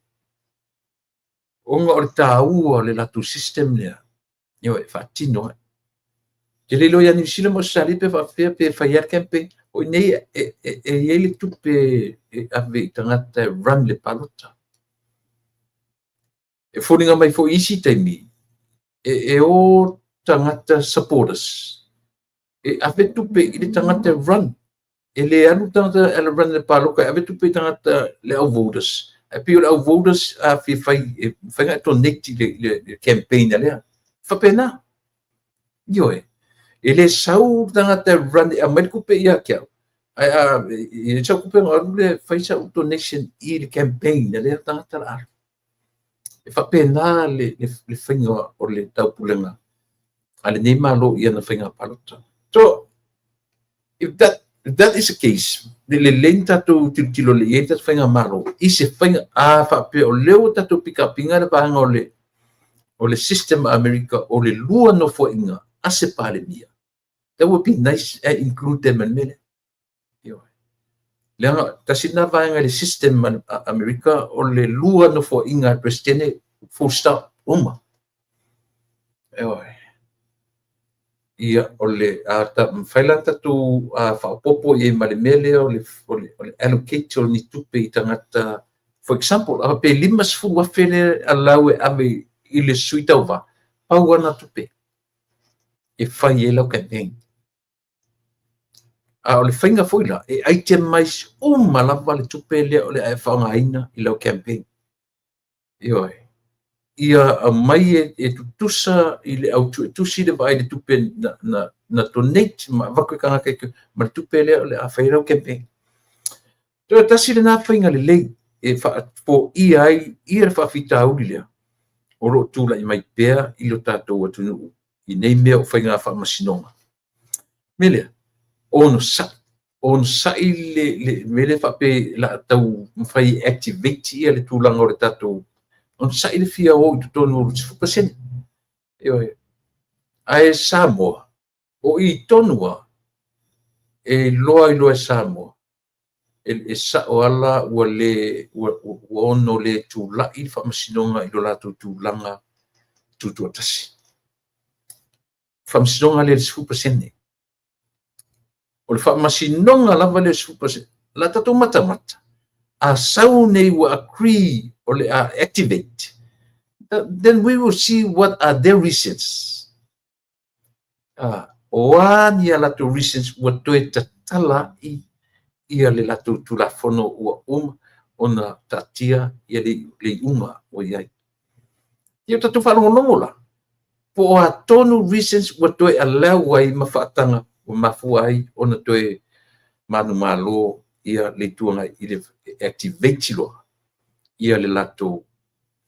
Ona o le taua o le latou system lea, ioe, e faatino ai. Te le iloa ia Niu Sila ma Ausetalia pe faapefea pe fai lava le campaign. O i nei e i ai le tupe e ave i tagata e run le palota. E foliga mai foi i isi taimi, e o tagata supporters, e ave tupe i le tagata e run. E le alu tagata e run le palota e ave tupe i tagata le au voters. Ae pei o le au voters a fia fai, e mafai ona e donate i le campaign a lea. Faapena. Ioe. E le sau le tagata e run e aumai le tupe ia te au. Ae a i ai sau tupe ona alu lea e fai sau donation i le campaign a lea tagata la alu. E faapena le faiga o le taupulega a lenei Malo i ana faiga palota. So, if that is the case, le lelei ni tatou tilotilo le i ai tatou faiga Malo i se faiga a faapea o lea ua tatou pikapiga le vaega o le system a Amerika o le lua nofoaiga a se Palemia. That would be nice and include them in mea lea. Ioe. Leaga tasi lena vaega i le system a Amerika o le lua nofoaiga a le Peresetene, full stop, uma. Ioe. Ia, o le a ta, mafai la tatou faaopoopo i ai ma le mea lea o le allocate o ni tupe i tagata. For example, a pe 50,000 le allow e ave i le sui tauva, Pau lava na tupe e fai ai lau campaign. A o le faiga foi la, e itemize uma lava le tupe lea o le a e faaaogaina i lau campaign. Ioe. Ia aumai e tutusa i le au suetusi le vaai i le tupe na donate ma avatu e tagata ma le tupe lea o le a fai ai lau campaign. Toe tasi lena faiga lelei e faafoia ai ia le faafitauli lea o lo o tulai mai pea i lo tatou atunuu i nei mea o faiga faamasinoga. Mea lea, onosai, onosai le mea lea faapea o le a taumafai e activate ia le tulaga o le tatou, onosai le fia o i totonu o le 10%. Ioe. Ae Samoa, o i tonu lava, e iloa ai loa e Samoa, e sao lava ua le ua ono le tulai le faamasinoga i lo latou tulaga tutoatasi. Faamasinoga lea i le 10%. O le faamasinoga lava lea i le 10%, o le a tatou matamata, a sau nei ua agree o le a activate, then we will see what are their reasons. O a ni a latou reasons ua toe tatala ai ia le latou Tulafono ua uma ona taatia ia le iuga ua i ai. Ia tatou faalogologo la, po o a tonu reasons ua toe allow ai ma faataga ua mafua ai ona toe manumalo ia le Itu Agai i le activate loa ia le latou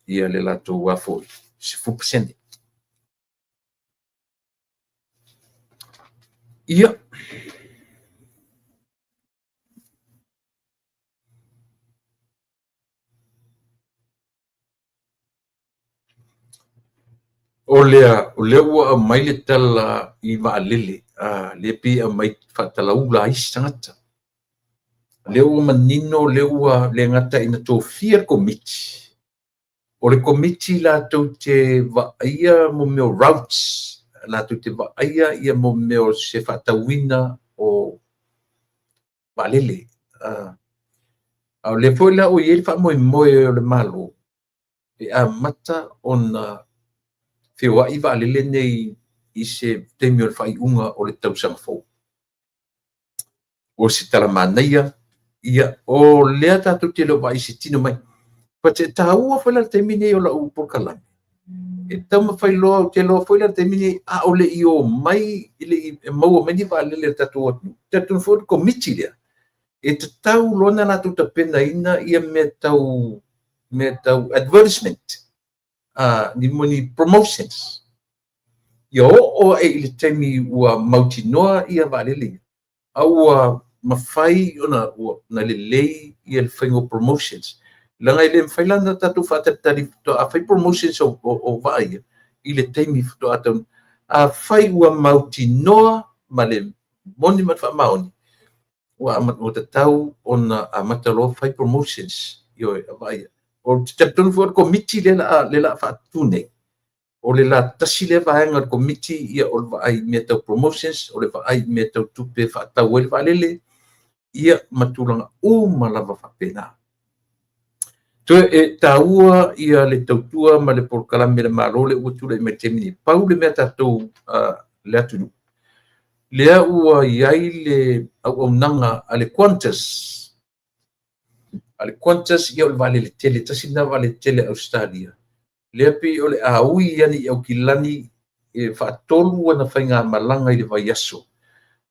10%. Ia, o lea ua aumai le tala i vaalele, lea pei e aumai faatalaula ai isi tagata. O lea ua manino, o lea ua le gata ina tofia le komiti, o le komiti latou te vaaia mo mea o routes, latou te vaaia ia mo mea o se faatauina o vaalele. A o lea foi la ua i ai le faamoemoe o le Malo e amata ona feoai vaalele nei i se taimi o le faaiuga o le tausaga fou. O se tala manaia, ia, o lea tatou te le o vaai i se tino mai. But e taua foi la le taimi nei o lau polokalame, e taumafai loa, ou te iloa foi la le taimi nei, a o le i o mai, e le i maua mai ni vaalele a le tatou atunuu. E talitonu foi o le komiti lea, e tatau loa ona latou tapenaina ia mea tau advertisement, ni promotions. Ia oo ae i le taimi ua mautinoa ia vaalele, a ua mafai ona lelei ia le faiga o promotions. Leaga e le mafai la ona tatou faatalitali faatoa fai promotions o vaa ia i le taimi faatoa taunuu. Afai ua mautinoa ma le moni ma le faamaoni, ua tatau ona amata loa fai promotions a vaa ia. Ou te talitonu foi o le komiti lea o le a faatu nei, o le tasi lea vaega o le komiti, ia o le vaai i mea tau promotions, o le vaai i mea tau tupe e faatau ai le vaalele, ia ma tulaga uma lava faapena. Toe e taua ia le tautua ma le polokalame a le Malo lea ua tulai mai i le taimi nei. Pau le mea tatou le atunuu, lea ua i ai le auaunaga a le Qantas. A le Qantas, ia o le vaalele tele, tasi lena vaalele tele a Ausetalia, lea pei o le a ui ane i Aukilani e faatolu ana faigamalaga i le vaiaso.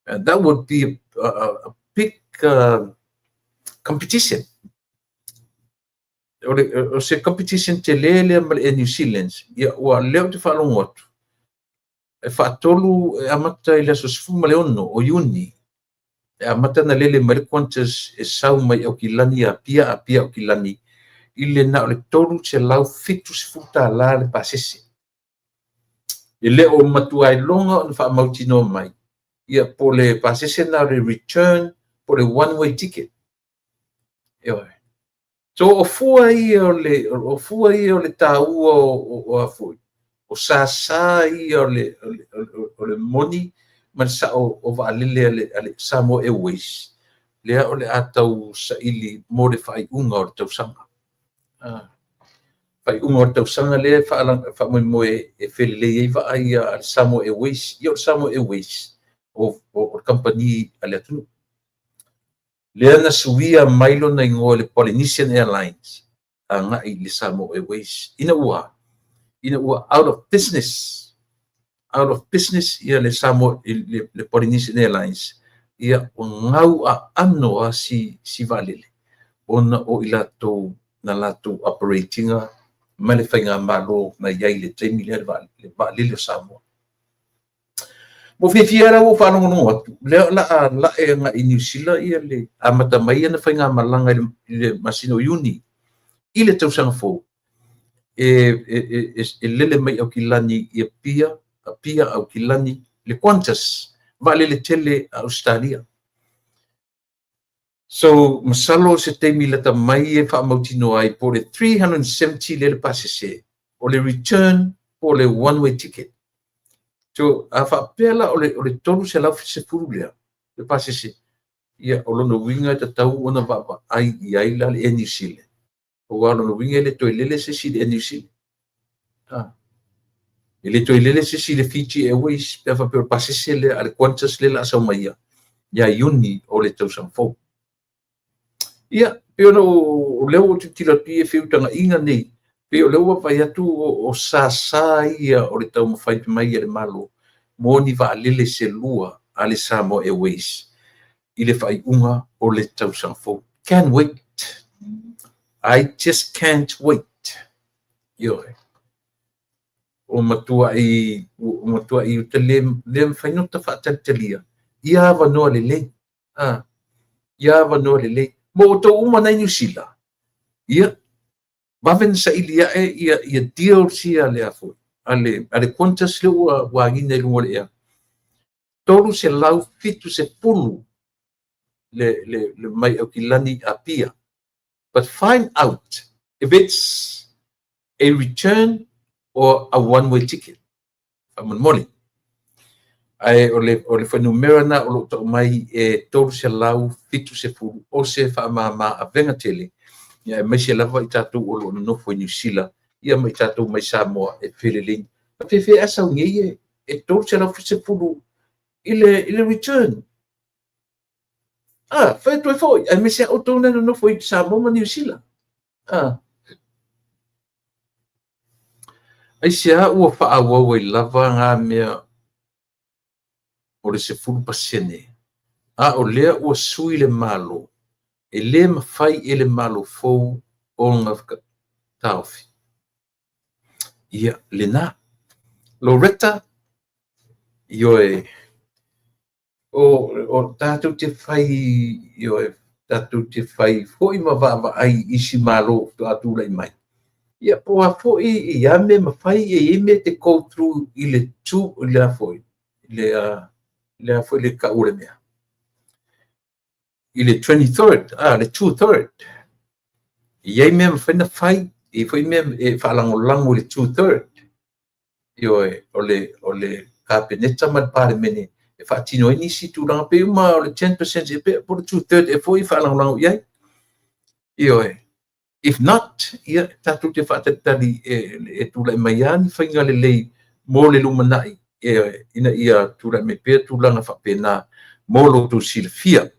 And that would be a big competition. O se competition tele lea ma le Air New Zealand, ia ua lea ou te faalogo atu, e faatolu e amata i le aso 16 o Iuni, e amata ona lele mai le Qantas e sau mai Aukilani, Apia, Apia, Aukilani, i le na o le $370 le pasese. E le o matua iloga ona faamautinoa mai, ia po le pasese na o le return, po le one way ticket. Ioe. So o fua ia o le taua o a foi, o sasa ia o le moni ma le sao o vaalele a le Samoa Airways, lea o le a tau saili mo le faaiuga o le tausaga. Faaiuga o le tausaga lea e faamoemoe e felelei ai vaa ia a le Samoa Airways. Ia o le Samoa Airways o le kamupani a le atunuu. Lea na suia mai lona igoa i le Polynesian Airlines agai i le Samoa Airways ina ua out of business ia le Samoa le Polynesian Airlines. Ia ua gau aano a si vaalele ona o i latou na latou operate ina ma le faigamalo na i ai i le taimi lea le vaalele o Samoa. Ua fiafia la ua faalogologo atu lea o le a lae agai i Niu Sila ia le amata mai ana faigamalaga i le masina o Iuni i le tausaga fou e lele mai Aukilani i Apia, Apia Aukilani, le Qantas, vaalele tele a Ausetalia. So, masalo se taimi lata mai e faamautinoa ai po o le 370 lea le pasese, o le return po o le one way ticket. So, a faapea la o le 310 lea le pasese, ia o lona uiga e tatau ona vaavaai i ai la le Air New Zealand. Aua o lona uiga e le toe lele se isi i le Air New Zealand. Ah. E le toe lele se isi i le Fiji Airways pe a faapea o le pasese lea a le Qantas lea la a sau mai ia ia Iuni o le tausaga fou. Ia, pei ona o lea ua tilotilo atu i feutagaiga nei, pei o lea ua vaai atu o sasa ia o le taumafai mai e le Malo mo ni vaalele se lua a le Samoa Airways i le faaiuga o le tausaga fou. Can't wait. I just can't wait. Ioe. O matuai uta le mafai ona faatalitalia ia avanoa lelei. Ah, ia avanoa lelei. Mo outou uma nai Niu Sila, ia, vave na saili ae ia deals ia lea foi. A le Qantas lea ua agina i luga o le ea. 370 le mai Aukilani Apia. But find out if it's a return or a one-way ticket. Faamolemole. Ae o le fuainumera na o loo tau mai e 370 o se faamama avega tele. Ia aemaise lava i tatou o lo o nonofo i Niu Sila, ia ma i tatou mai Samoa e felelei. A fefe a sau nei e 370 i le return. Ah, fai atu ai foi, aemaise a outou na nonofo i Samoa ma Niu Sila. Ah. Aisea ua faaauau ai lava ngā mea o le 10%, a o lea ua sui le Malo, e le mafai e le Malo fou ona taofi. Ia, lena. Loretta, ioe, o tatou te fai, ioe, tatou te fai foi ma vaavaai i isi malo faatoa tulai mai. Ia, po a foi ia mea mafai e i ai mea te go through i le tu, i le a foi, i le a foi le tau o le mea. I le 23rd, ah, le 2/3. E i ai mea mafai na fai, e i ai foi mea e faalagolago i le 2/3. Ioe, o le Kapeneta ma le Palemene e faatino ai nisi tulaga pe uma o le 10% e pe po le 2/3 e foi faalagolago i ai. Ioe. If not, ia tatou te faatalitali e tulai mai lava ni faiga lelei mo le lumanai e, ina ia tulai mai pea tulaga faapena mo lo outou silafia.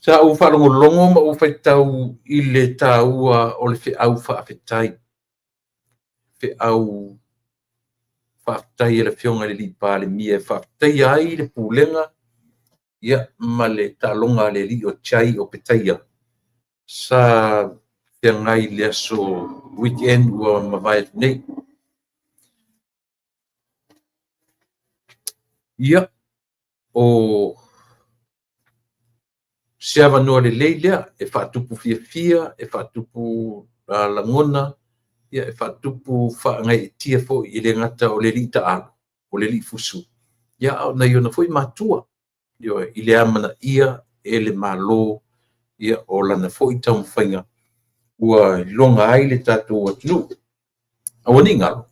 Sa ou faalogologo ma ou faitau i le taua o le feau faafetai. Feau faafetai e le Afioga i le Palemia e faafetaia ai le pulega ia ma le taaloga a le alii o Jai Opetaia sa feagai i le aso weekend ua mavae atu nei. Ia, o se avanoa lelei lea e faatupu fiafia, e faatupu lagona, ia e faatupu faagaeetia foi e le gata o le alii taalo, o le alii fusu, ia a o nai ona foi matua, ioe, i le amanaia e le Malo ia o lana foi taumafaiga ua iloga ai le tatou atunuu. Aua ne i galo,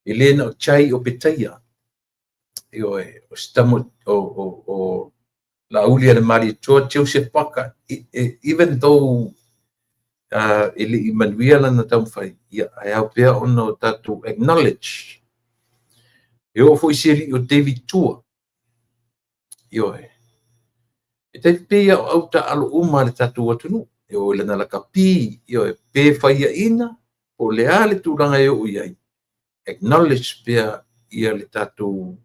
e le na o Jai Opetaia, ioe, o se tama o Laauli a le Malietoa Joseph Parker, even though E le i manuia lana taumafai, ia, ae ao pea ona o tatou acknowledge. E oo foi si alii o David Tua. Ioe. E tai pei o au taalo uma a le tatou atunuu. E oo i lana lakapi, ioe, pe faiaina, po o le a le tulaga e oo i ai, acknowledge pea ia le tatou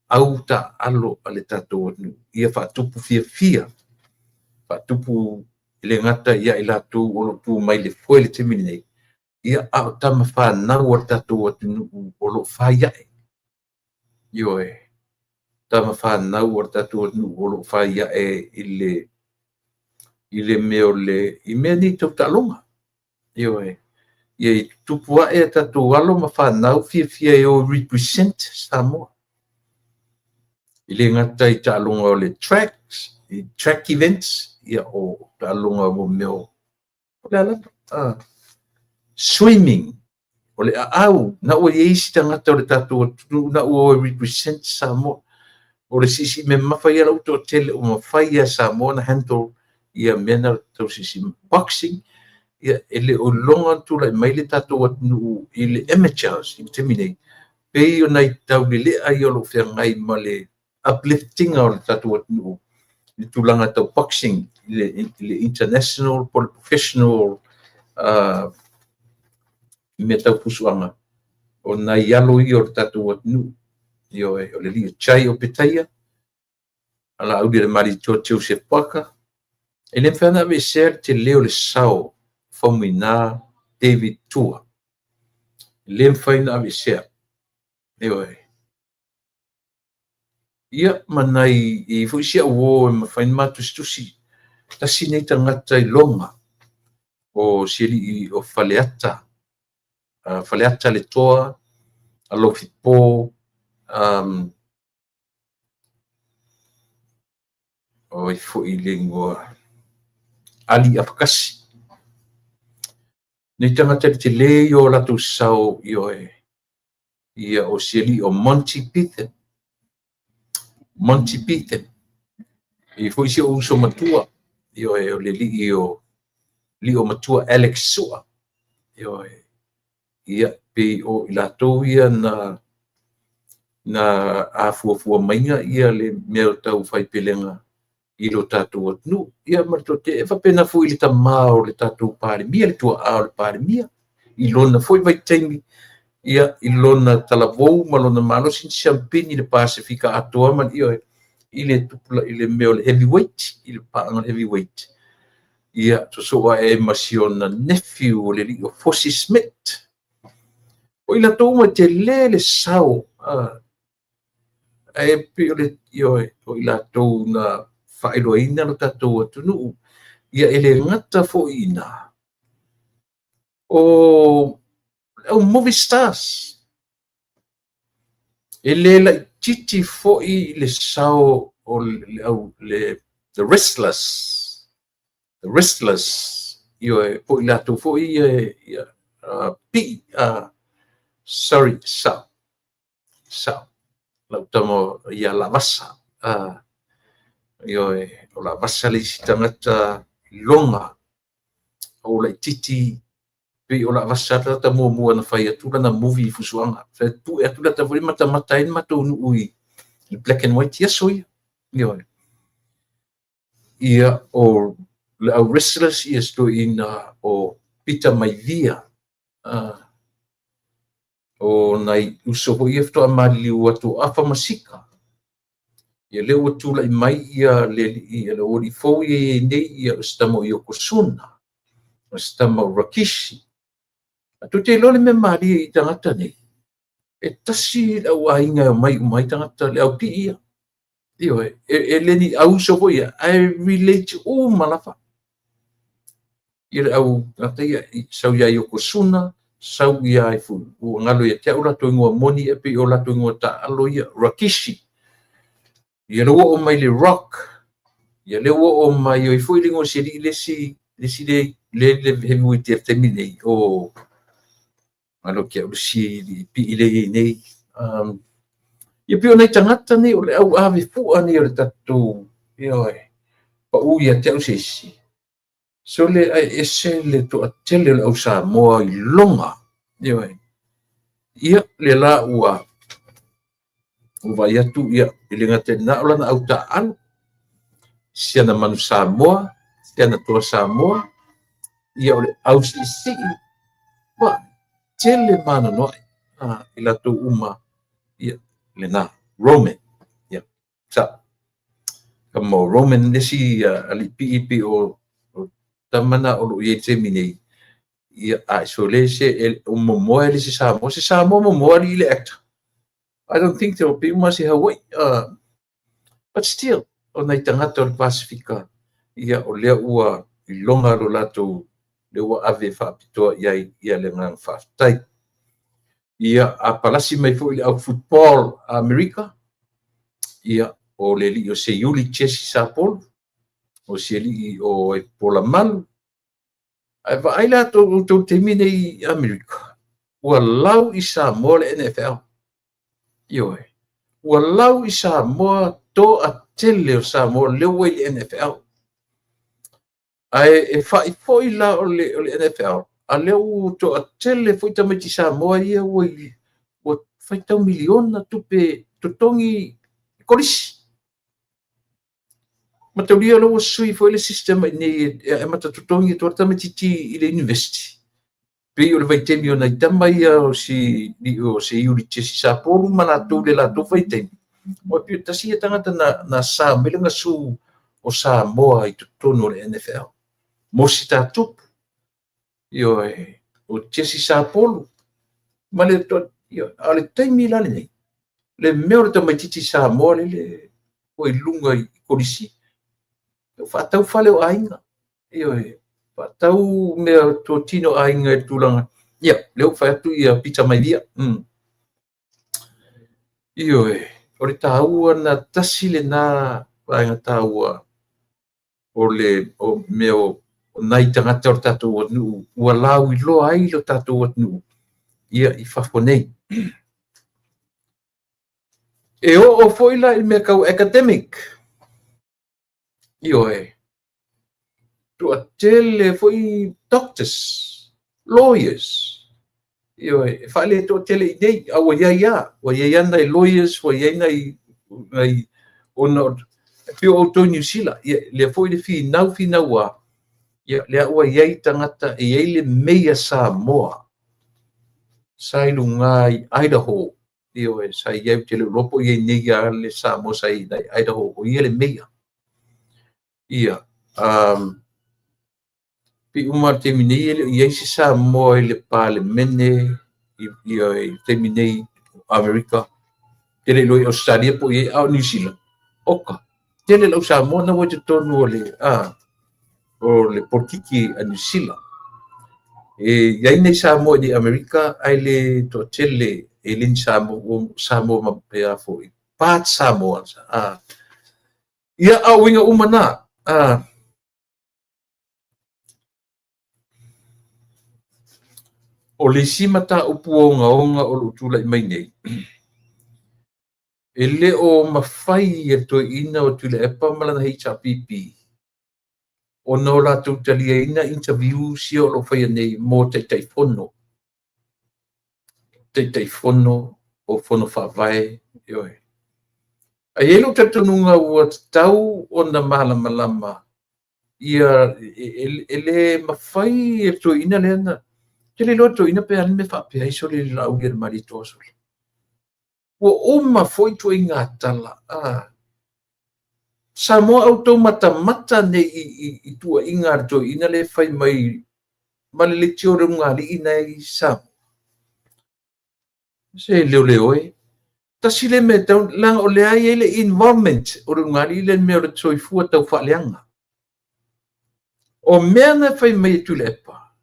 au taaalo a le tatou atunuu. Ia faatupu fiafia, faatupu e le gata ia i latou o lo o tu mai le foe i le taimi lenei, ia, a o tama fanau a le tatou atunuu o lo o fai ae. Ioe, tama fanau a le tatou atunuu o lo o fai ae i le mea o le, i mea nei tau taaloga. Ioe, ia i tutupu ae a tatou alo ma fanau fiafia e o represent Samoa. E le gata i taaloga o le tracks, i track events, ia o taaloga mo mea o le a lava, swimming, o le aau, na ua i ai isi tagata o le tatou atunuu na ua o represent Samoa. O le siisii mamafa ia lau toatele ua mafai e Samoa na handle ia mea na tau siisii. Boxing, ia e le o iloga ona tulai mai le tatou atunuu i le amateurs i le taimi nei, pei o nai taulelea ia o lo o feagai ma le uplifting o le tatou atunuu i le tulaga tau boxing, i le international po o le professional mea tau fusuaga, o nai alo ia o le tatou atunuu. Ioe, o le alii o Jai Opetaia, Laaulialemalietoa Joseph Parker. E le mafai ona aveesea le tele o le sao o Faumuina David Tua. E le mafai ona aveesea. Ioe. Ia, ma nai e i ai foi si au uo e mafai ona ma tusitusi. Tasi nei tagata iloga o si alii o Faleata, Faleata le Toa, Alofipo, o ai foi le igoa, Ali Afakasi. Nei tagata i le tele ia o latou sao, ioe, ia o si alii o Monty Python. Monty Python. E i ai foi si ou uso matua, ioe, o le alii o Lio Matua Alex Sua. Ioe. Ia, pei o i latou ia na afuafua maiga ia le mea o tau fai pelega i lo tatou atunuu. Ia ma le toatele, e faapena foi i le tamā o le tatou Palemia, le tuaa o le Palemia, i lona foi vaitaimi, ia, i lona talavou ma lona malosi, na siampini i le Pasefika atoa ma, ioe, i le tupula, i le mea o le heavyweight, i le paaga o le heavyweight. Ia, sosoo ae ai ma si ona nephew o le alii o Fosi Smith. O i latou uma e tele le sao, ae pei o le, ioe, o i latou na faailoaina lo tatou atunuu. Ia e le gata foi i ina, o le au movie stars, e le laitiiti foi le sao o le au le the wrestlers, the wrestlers, ioe, po i latou foi ia, ia pii, sorry, sao, sao, lau tama ia Lavasa, ioe, o Lavasa le isi tagata iloga o laitiiti, pei o Lavasa le tagata muamua na fai atu lana movie i fusuaga. Fai pue atu lata foi matamata ai le matou nuu i black and white i aso ia. Ioe. Ia, o le au wrestlers ia si toeaina o Peter Maivia, o nai uso foi ia faatoa maliliu atu o Afa Masika. Ia lea ua tulai mai ia le alii, le aualii fou ia i ai nei, ia o se tama o Yokozuna, o se tama o Rikishi. A tou te iloa le mea malie i tagata nei, e tasi le au aiga e omai uma ai tagata, le au pii ia. Ioe, e le ni auso foi ia, ae relate uma lava. Ia le au tagata ia, sau ia Yokozuna, sau ia ai foi, ua galo ia te au latou ingoa moni, e pei o latou ingoa taaalo ia, Rikishi. Ia le ua oo mai le Rock, ia le ua oo mai oi foi le ingoa si alii le isi, le isi le, le, le heavyweight i le taimi nei, o galo ke au le si pii le i nei. Ia pei o nai tagata nei o le au ave fua nei o le tatou, ioe, pau ia te au se isi. Sole ae ese le toatele o le au Samoa iloga. Ioe. Ia, lea la ua vaai atu, ia, e le gata i lena o lana au taaalo, si ana manu Samoa, si ana toa Samoa, ia o le au siisii, ua tele maanoanoa'i i latou uma, ia, lena, Roman, ia, sa. Kama o Roman le isi alii pii pei o tama na o lo o i ai i le taimi nei, ia, a e sole se e momoe le se Samoa, se Samoa momoe alii le actor. I don't think so, pei uma se Hawaii. But still, o nai tagata o le Pasefika, ia, o lea ua iloga lo latou, lea ua ave faapitoa i ai ia le agaga faafetai. Ia, a palasi mai foi le au football a Amerika, ia, o le alii o Seiuli Jesse Sapolu, o si alii o Polamalu. Ae vaai la outou taimi nei i Amerika, ua lau i Samoa le NFL. Ioe. Ua lau i Samoa toatele o Samoa lea ua i le NFL. Ae e fa'i foi la o le NFL, a lea ua toatele foi tamaiti Samoa ia ua faitau miliona tupe totogi kolisi. Mataulia lea ua sui foi le system i nei e amata totogi atu le tamaitiiti i le university. Pei o le vaitaimi o nai tama ia o si o Seiuli Jesse Sapolu ma latou le latou vaitaimi. O pei tasi ia tagata na sa mai le gasu o Samoa i totonu o le NFL. Mosi Tatupu, ioe, o Jesse Sapolu, ma le a le taimi la lenei, le mea o le tamaitiiti Samoa lele ua i luga i kolisi, faatau fale o aiga, ioe, faatau mea totino aiga i le tulaga, ia, lea ua fai atu ia Pita Maivia. Ioe, o le taua na tasi lena vaega taua o le o mea o nai tagata o le tatou atunuu ua lauiloa ai lo tatou atunuu ia i fafo nei. E oo foi la i mea tau academic. Ioe, toatele foi doctors, lawyers. Ioe, e faale toatele i nei, a ua iai lava, ua iai lava nai lawyers, ua iai nai ona e pei o outou i Niu Sila, ia, lea foi le finau finau a, ia, lea ua iai tagata, e iai le meia Samoa, sa i luga i Idaho, ioe, sa iai, ou te le iloa po o iai nei lava le Samoa sa iai i Idaho, o ia le meia. Ia, pei uma le taimi nei e le o i ai se Samoa i le Palemene, ia, i le taimi nei Amerika, te le iloa i Australia po o i ai, a o Niu Sila, oka, tele lau Samoa na ua i totonu o le, o le polokiki a Niu Sila. E i ai nei Samoa i Amerika, ae le toatele e le ni Samoa, Samoa ma pea foi, part Samoa. Ia, a o uiga uma na, o le isi mataupu ogaoga o loo tulai mai nei, e le o mafai e le toeaina o Tuilaepa ma lana HRPP ona o latou taliaina interviews ia o lo o faia nei mo Taitaifono. Taitaifono o Fono Faavae, ioe. Ae i ai lou talitonuga ua tatau ona malamalama ia e le mafai e le toeaina lea na te le iloa le toeaina pe a le mea faapea ai sole le Laauli a le Malietoa sole. Ua uma foi ituaiga tala. Samoa outou matamata nei i tuuaiga a le toeaina lea e fai mai ma le leitio o le ulugalii na i Samoa. Se leoleo e. Tasi le mea tau, leaga o lea e i ai le involvement o le ulugalii lea i le mea o le soifua tau faaleaga. O mea na fai mai e Tuilaepa,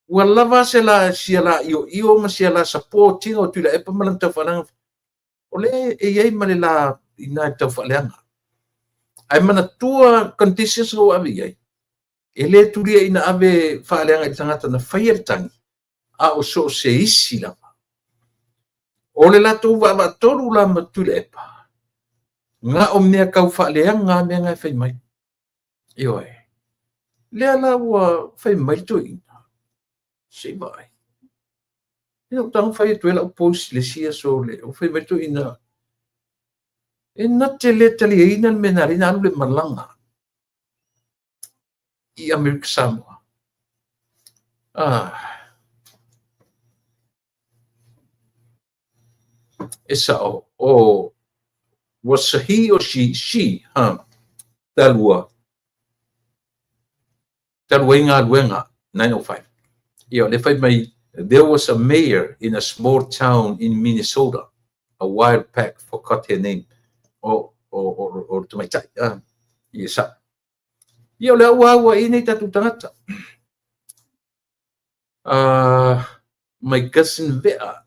ua lava se la sia la ioio ma sia la support ina o Tuilaepa ma lana tau faaleaga. O lea e i ai ma le la ina e tau faaleaga. Ae manatua conditions na ua ave i ai, e le tulia ina ave faaleaga i le tagata na faia le tagi, a o so o se isi lava. O le latou vaavaatolu la ma Tuilaepa, na o mea tau faaleaga mea na e fai mai. Ioe. Lea la ua fai mai le toeaina, se i vaai. Ia ua tago fai atu ai lau post i le isi aso, ua fai mai le toeaina, e na te le taliaina le mea na ala ai ona alu le malaga i Amerika Samoa. Ah. E sao, o was he or she, she, ha, talua, talu ai galuega 9:05. Ia, o lea fai mai, there was a mayor in a small town in Minnesota a while back, forgot her name. O, o, o, o le tamaitai, ah, ia sao. Ia, o le ua aua i nei tatou tagata. My cousin Vea,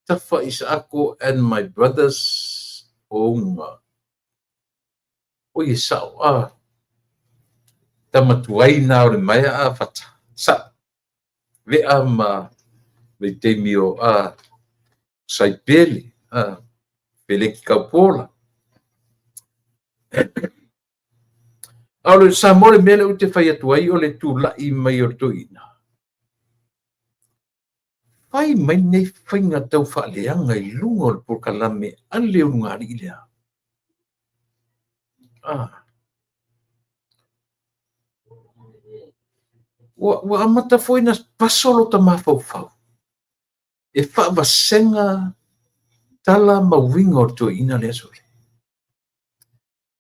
Tafa Isaako and my brothers Ounga. O ia sao, ah, tama tuai na o le maea a fata. Sa, Vea ma vaitaimi o a Saipele, a Feleki Kaupola. A o le Samoa le mea lea ou te fai atu ai o le tulai mai o le toeaina. Fai mai nei faiga tau faaleaga i luga o le polokalame a le ulugalii lea. Ah. Ua, ua amata foi na paso lota mafaufau e faavasega tala ma uiga o le toeaina lea sole.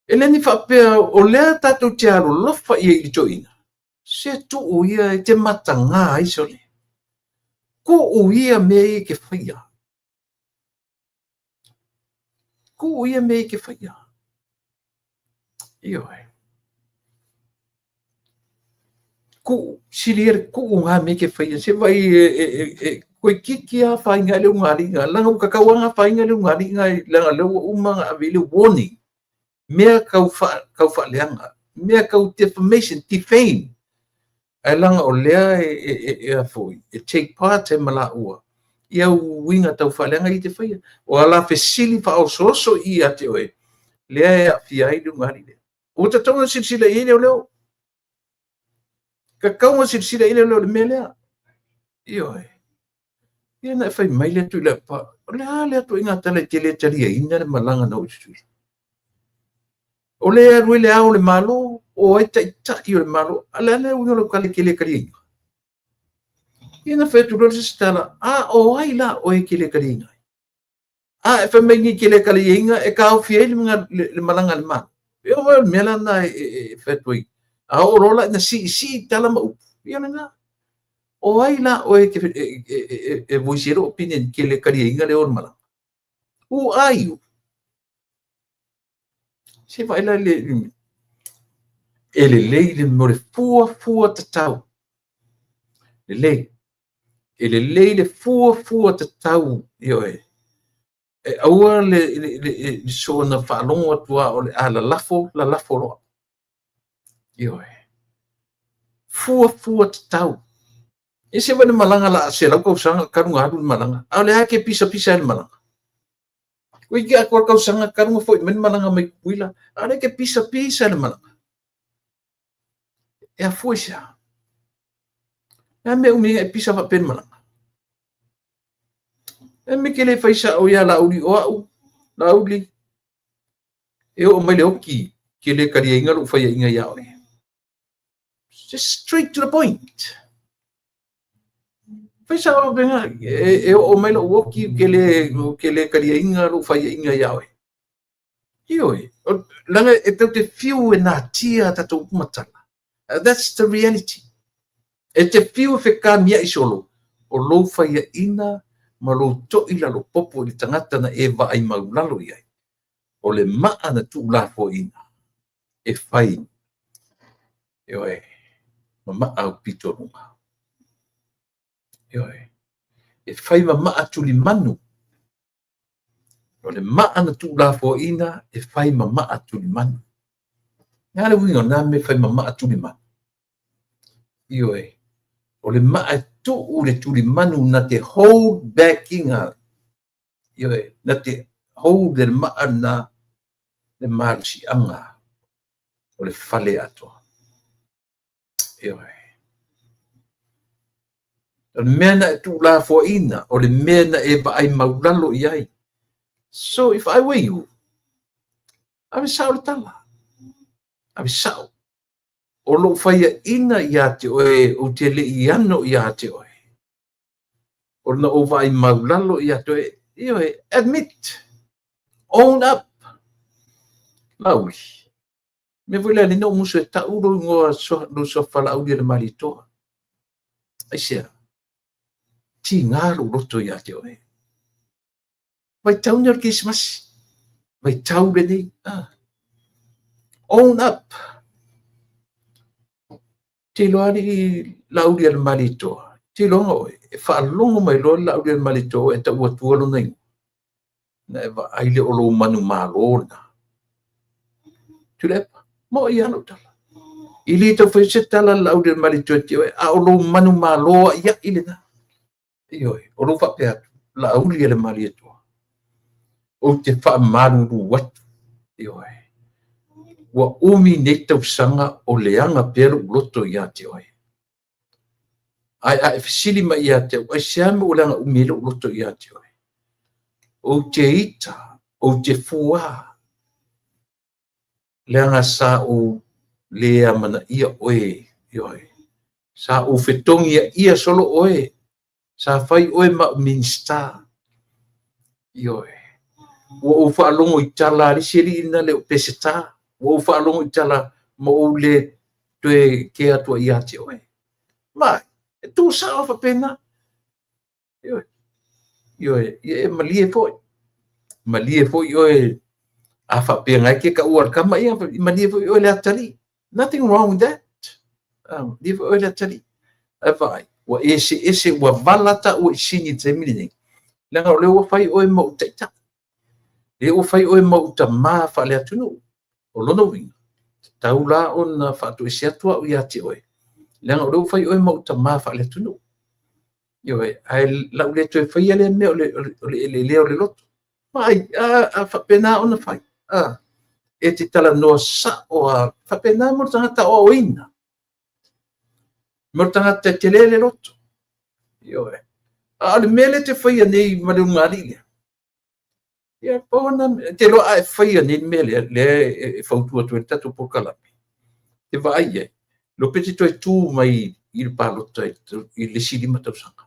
E le ni faapea o lea tatou te alolofa i ai i le toeaina, se tuu ia e te mataga ai sole. Tuu ia mea ia e te faia. Tuu ia mea ia e te faia. Ioe. Tuu, sili ia le tuu ngā mea e te faia. Se vaai e, e, e, e toeitiiti lava afaina ai le ulugalii leaga ua tatau lava ona afaina le ulugalii leaga o lea ua uma ona ave i ai le warning. Mea tau, fa, tau faaleaga, mea tau defamation, defame. Ae leaga o lea e, e, e, e, a foi, e take part ai ma laua i au uiga tau faaleaga ia e te faia. O ala fesili faaosooso i ia te oe, lea e aafia ai le ulugalii lea. Ua tatau ona silasila i ai leoleo. Tatau ona silasila i ai leoleo i le mea lea. Ioe. Ia na e fai mai lea Tuilaepa, o le a lea ituaiga tala e te le taliaina le malaga na oo i Tutuila? O lea e alu ai le ao o le Malo, o ai taitai o le Malo, a le a le uiga o lau tala e te le taliaina? Ia na fai atu loa le isi tala, a o ai la oe e te le taliaina ai? A e fai mai nei ke le taliaina e taofi ai le malaga a le Malo. E o le mea la lena e fai atu ai. A oo loa la ina siisii tala ma upu, ia lena. O ai la oe e voice ai lou opinion ke le taliaina le o le malaga? Who are you? Se vaai la le e lelei le mea o le fuafua tatau. Lelei. E lelei le fuafua tatau, ioe. E aua le, le, le, le soona faalogo atu lava o le a lalafo, lalafo loa. Ioe. Fuafua tatau. E se vaai le malaga la 100 tausaga talu ona alu le malaga. A o le a e te pisapisa ai le malaga? Toeitiiti atoa le tausaga talu ona foi mai le malaga mai Tutuila, a o lea e te pisapisa i le malaga. E afua i se a? Le a mea umi ai e pisa faapea le malaga? E me ke le fai sao ia Laauli o au, Laauli, e oo mai le oki ke le taliaina lou faiaina ia oe. Just straight to the point. Fai sao faapena, e, e oo mai lou oki ke le, ke le taliaina lou faiaina ia oe. Ioe, leaga e tatou te fiu e natia a tatou upu ma tala. That's the reality. E te fiu e fekamia'i solo, o lou faiaina ma lou to'i lalopopo i le tagata na e vaai maulalo i ai, o le maa na tuulafoaiina e fai, ioe, ma maa aupito luga. Ioe, e fai ma maa tulimanu. O le maa na tuulafoaiina e fai ma maa tulimanu. Le a le uiga o lena mea e fai ma maa tulimanu? Ioe, o le maa e tuu le tulimanu na te hold back ina, ioe, na te hold e le maa lena le malosiaga o le fale atoa. Ioe. O le mea na e tuulafoaiina, o le mea na e vaai maulalo i ai. So if I were you, ave sao le tala. Ave sao. O lou faiaina ia te oe, ou te le i ano ia te oe. O na ou vaai maulalo ia te oe. Ioe, admit. Own up. Laauli. Mea foi lea le na ou musu e tau lou igoa, lou suafa Laaulialemalietoa. Aisea? Tiga lou loto ia te oe. Vaitau nei o le Kerisimasi. Vaitau lenei. Ah. Own up. Te iloa alii Laaulialemalietoa. Te iloaga oe. E faalogo mai loa le Laaulialemalietoa e tau atua lona igoa. Na e vaai lea o lou manumalo lena. Tuilaepa, mo i lou tala. I le tau fai se tala le Laaulialemalietoa te oe, a o lou manumalo ai ai lena. Ioe, o lou faapea atu, Laaulialemalietoa. Ou te faamalulu atu. Ioe. Ua umi nei tausaga o leaga pea lou loto ia te oe. Ae a e fesili mai ia te au, aisea mea ua leaga umi ai lou loto ia te oe? Ou te ita, ou te fuā, leaga sa ou le amanaia oe, ioe. Sa ou fetogi ia solo oe, sa fai oe ma au Minisita. Ioe. Ua ou faalogo i tala a le isi alii na le o Peseta. Ua ou faalogo i tala ma ou le toe ke atua ia te oe. Ma, e tu sao faapena. Ioe. Ioe, ia e malie foi. Malie foi oe a faapea ngai ke ka ua le kama ia, malie foi oe le atalii. Nothing wrong with that. Malie foi oe le atalii. Ae vaai, ua ese ese ua vala ta ua i sini i le taimi lenei. Leaga o lea ua fai oe ma ou taitai. Lea ua fai oe ma ou tamā faale-atunuu. O lona uiga, tatau la ona faatoese atu au ia te oe. Leaga o lea ua fai oe ma ou tamā faale-atunuu. Ioe, ae lau le toe faia lea mea o le eleelea o le loto. Vaai, a faapena ona fai. E te talanoa sao a faapena mo le tagata aoaoina. Mo le tagata e tele le loto. Ioe. A o le mea lea te faia nei ma le ulugalii lea. Ia, pau na, te loa a e faia nei le mea lea, lea e fautua atu ai le tatou polokalame. Te vaai i ai, lo pe te toe tu mai i le palota i le isi 5 tausaga.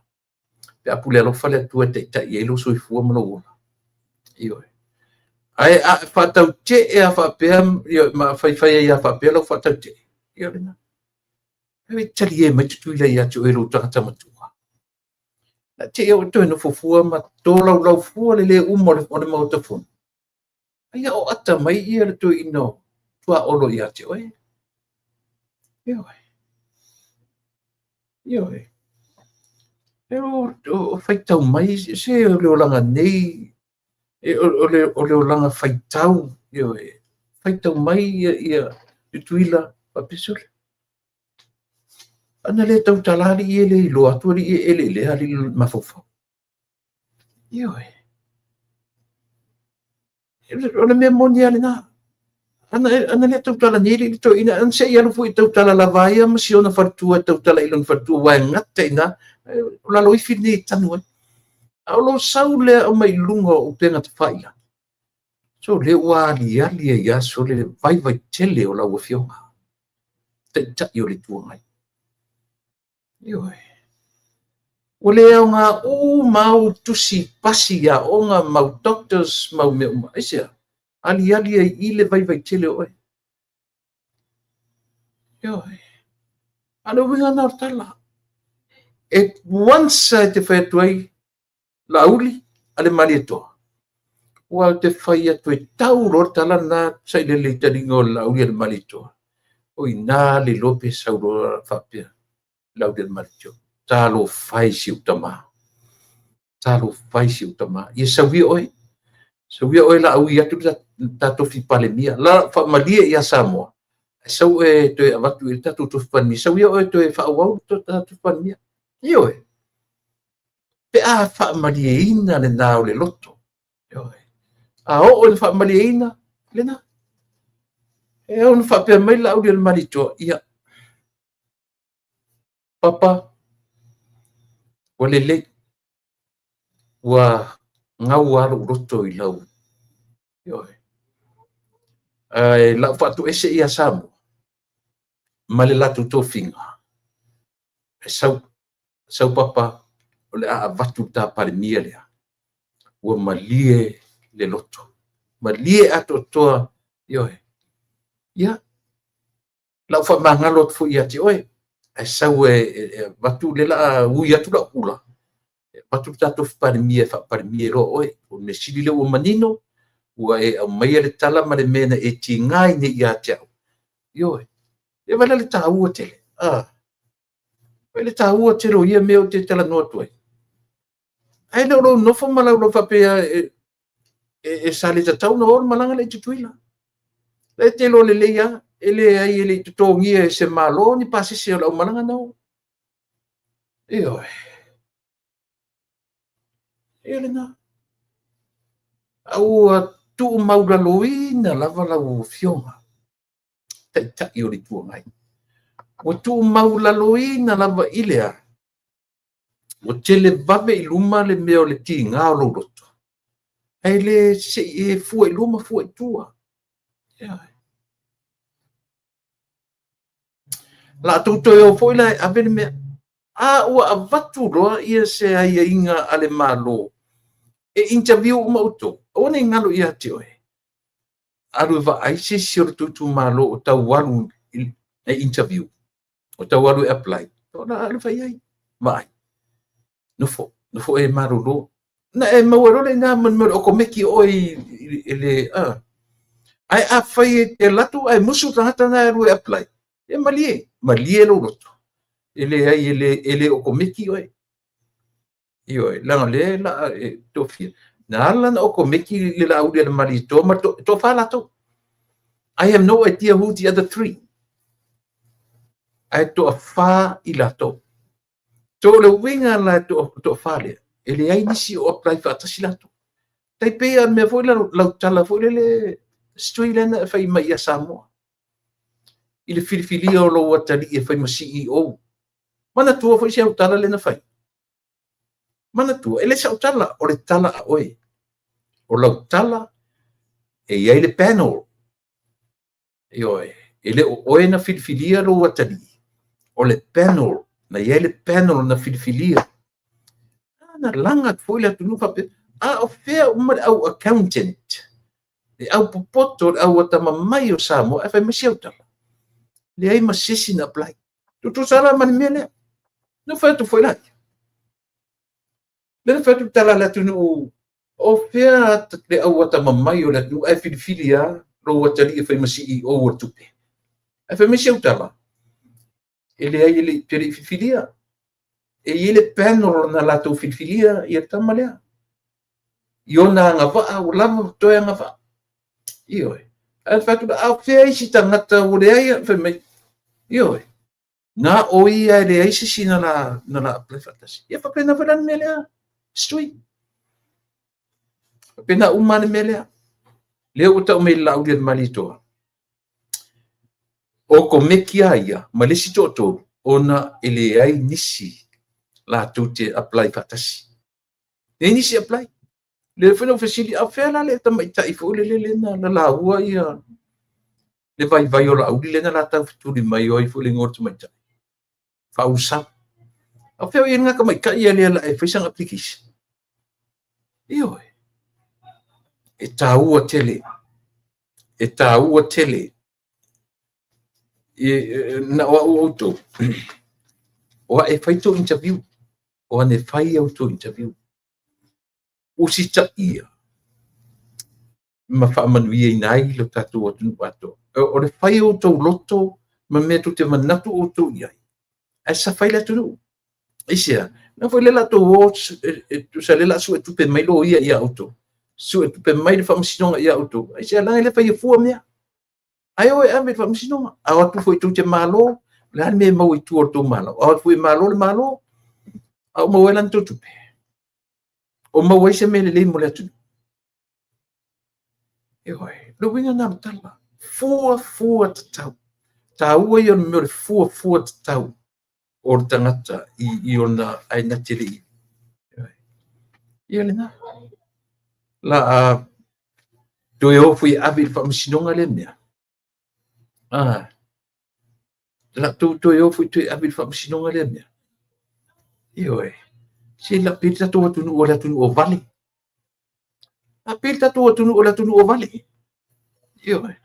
Pe a pule alofa le Atua e taitai ai lou soifua ma lou ola. Ioe. Ae a faatautee a faapea, ma faifai ai a faapea lau faatautee. Ia lena. E talie mai Tutuila ia te oe lou tagata matua. Na te ia o toe nofo fua ma tolaulau fua le le uma o le Maota Fono. Ai o ata mai ia le toeaina tuaolo ia te oe. Ioe. Ioe. E o faitau mai se o le olaga nei, o le olaga faitau, ioe. Faitau mai ia Tutuila faapea sole. Ana le tautala alii e le iloa atu alii e eleelea alii mafaufau. Ioe. O le mea moni a lena. Ana le tautala nei le toeaina, ana se i alu foi tautala lava ia ma si ona faletua e tautala i lona faletua, ua e gata i ina, o lalo ifi lenei e tanu ai. A o lo sau lea au mai luga o upega tafailagi. So le ua aliali ai ia sole le vaivai tele o lau afioga. Taitai o le Itu Agai. Ioe. Ua le aoga uma au tusi pasi ia aoga, mau doctors, mau mea uma. Aisea? Aliali ai i le vaivai tele o oe. Ioe. A le uiga na o le tala. E once e te fai atu ai Laauli a le Malietoa. Ua te fai atu e tau loa le tala lena sailele i taliga o le Laauli a le Malietoa. O i nā le iloa pe sau loa faapea. Laauli a le Malietoa. Talofa e si ou tamā. Talofa e si ou tamā. Ia sauia oe. Sauia oe Laaui atu le tatou tofi Palemia. La faamalie ia Samoa. E sau e toe avatu i le tatou tofi Palemia. Sauia oe toe faaauau le tatou Palemia. Ioe. Pe a faamalieina lena o le loto. Ioe. A oo ina faamalieina lena. E ona faapea mai Laauli a le Malietoa, ia. Papa, ua lelei, ua gau lava lou loto i lau. Ioe. Ae lau faatoese ia Samoa ma le latou tofiga, e sau, sau Papa, o le a avatu le ta Palemia lea. Ua malie le loto, malie atoatoa, ioe. Ia, lau faamagalo atu foi ia te oe, ae sau e avatu le la ui atu lau pula, e avatu le tatou Palemia e faa-Palemia loa oe. O le mea sili lea ua manino, ua e aumaia le tala ma le mea na e tiga ai nei ia te au. Ioe. E vaai la le taua tele. Ah. Vaai le taua tele o ia mea ou te talanoa atu ai. Ae le o lou nofo ma laulau faapea e sa le tatau ona o le malaga lea i Tutuila. E te iloa lelei lava, e leai e le i totogia e se Malo ni pasese o le aumalaga na o. Ioe. Ia lena. A ua tuumaulaloina lava lau Afioga, Taitai o le Itu Agai. Ua tuumaulaloina lava i le a? Ua tele vave i luma le mea o le tiga o lou loto, ae le se i e fua i luma fua i tua. Ioe. La tou toe o foi la e ave le mea. A ua avatu loa ia se aiaiga a le Malo e interview uma outou, aua ne i galo ia te oe. Alu e vaai se isi o le tou itumalo o tau alu e interview, o tau alu e apply. Ona alu fai ai, vaai. Nofo, nofo e malolo. Na e maua loa le ina ma le mea o le okomeki oe i le... Ae afai e te alu atu ae musu le tagata na e alu e apply, e malie, malie lou loto. E leai, e le okomeki oe. Ioe, leaga o lea la e tofia. Na ala ona okomeki le Laauli a le Malietoa ma le toafa latou. I have no idea who the other three. Ae toafa i latou. So o le uiga la e toafa lea, e leai nisi o apply faatasi latou. Tai pei lava o le mea foi lau tala foi lele, Stui lea na e fai mai ia Samoa. I le filifilia o lou atalii e fai ma CEO. Manatua foi si au tala lea na fai. Manatua, e le sau tala, o le tala a oe. O lau tala, e i ai le panel. Ioe, e le o oe na filifilia lou atalii, o le panel, na i ai le panel na filifilia. Na laga atu foi le atunuu faapea, a o fea uma le au accountant, le au popoto, le au atamamai o Samoa, ae fai mai si au tala. Leai ma se isi na apply. Tutusa la ma le mea lea. Na fai atu foi la. Lea na fai atu le tala a le atunuu, o fea le au atamamai o le atunuu ae filifili lava lou atalii e fai ma CEO o le tupe. Ae fai mai si au tala, e leai e le i filifilia. E i ai le panel na latou filifilia ia le tama lea. I ona agavaa, ua lava toe agavaa. Ioe. Ae fai atu, a o fea isi tagata ua leai, fai mai, ioe. Na o ia e leai se isi na la apply faatasi. Ia faapena foi la le mea lea, Stui. Faapena uma le mea lea. Lea ua tau mai le Laauli a le Malietoa. O komeki a ia ma le isi toatolu, ona e leai nisi latou te apply faatasi. Leai nisi apply. Lea foi na ou fesili, a o fea la le tamaitai foi lele lea na laua ia le vaivai o Laauli lea na la taufetuli mai o ai foi le igoa o le tamaitai. Faaulesau. A o fea o i ai lena tamaitai ia lea la e fai sana application? Ioe. E taua tele. E taua tele. Na o au outou. O a e fai tou interview. O ane fai au tou interview. Usitaia ma faamanuiaina ai lo tatou atunuu atoa. O le fai o outou loto ma mea tou te manatu outou i ai, ae safa ai le atunuu. Aisea? Na foi le latou o e tusa le la suetupe mai loia ia outou. Suetupe mai le faamasinoga ia outou. Aisea? Leaga e le faia fua mea. Ae o e ave i le faamasinoga. A o atu foi tou te malo, o le a le mea e maua i tua o le tou malo? A o atu foi e malo le Malo, a o maua ai la ni tou tupe? O maua ai se mea lelei mo le atunuu? Ioe, le uiga lena o le tala. Fuafua tatau. Taua ia o le mea o le fuafua tatau. o le tagata i ona ae na te le i. Ia lena. La a toe o foi e ave i le faamasinoga lea mea. La tou toe o foi toe ave i le faamasinoga lea mea. Ioe. Se la pei le tatou atunuu o le atunuu o vale. La pei le tatou atunuu o le atunuu o vale. Ioe.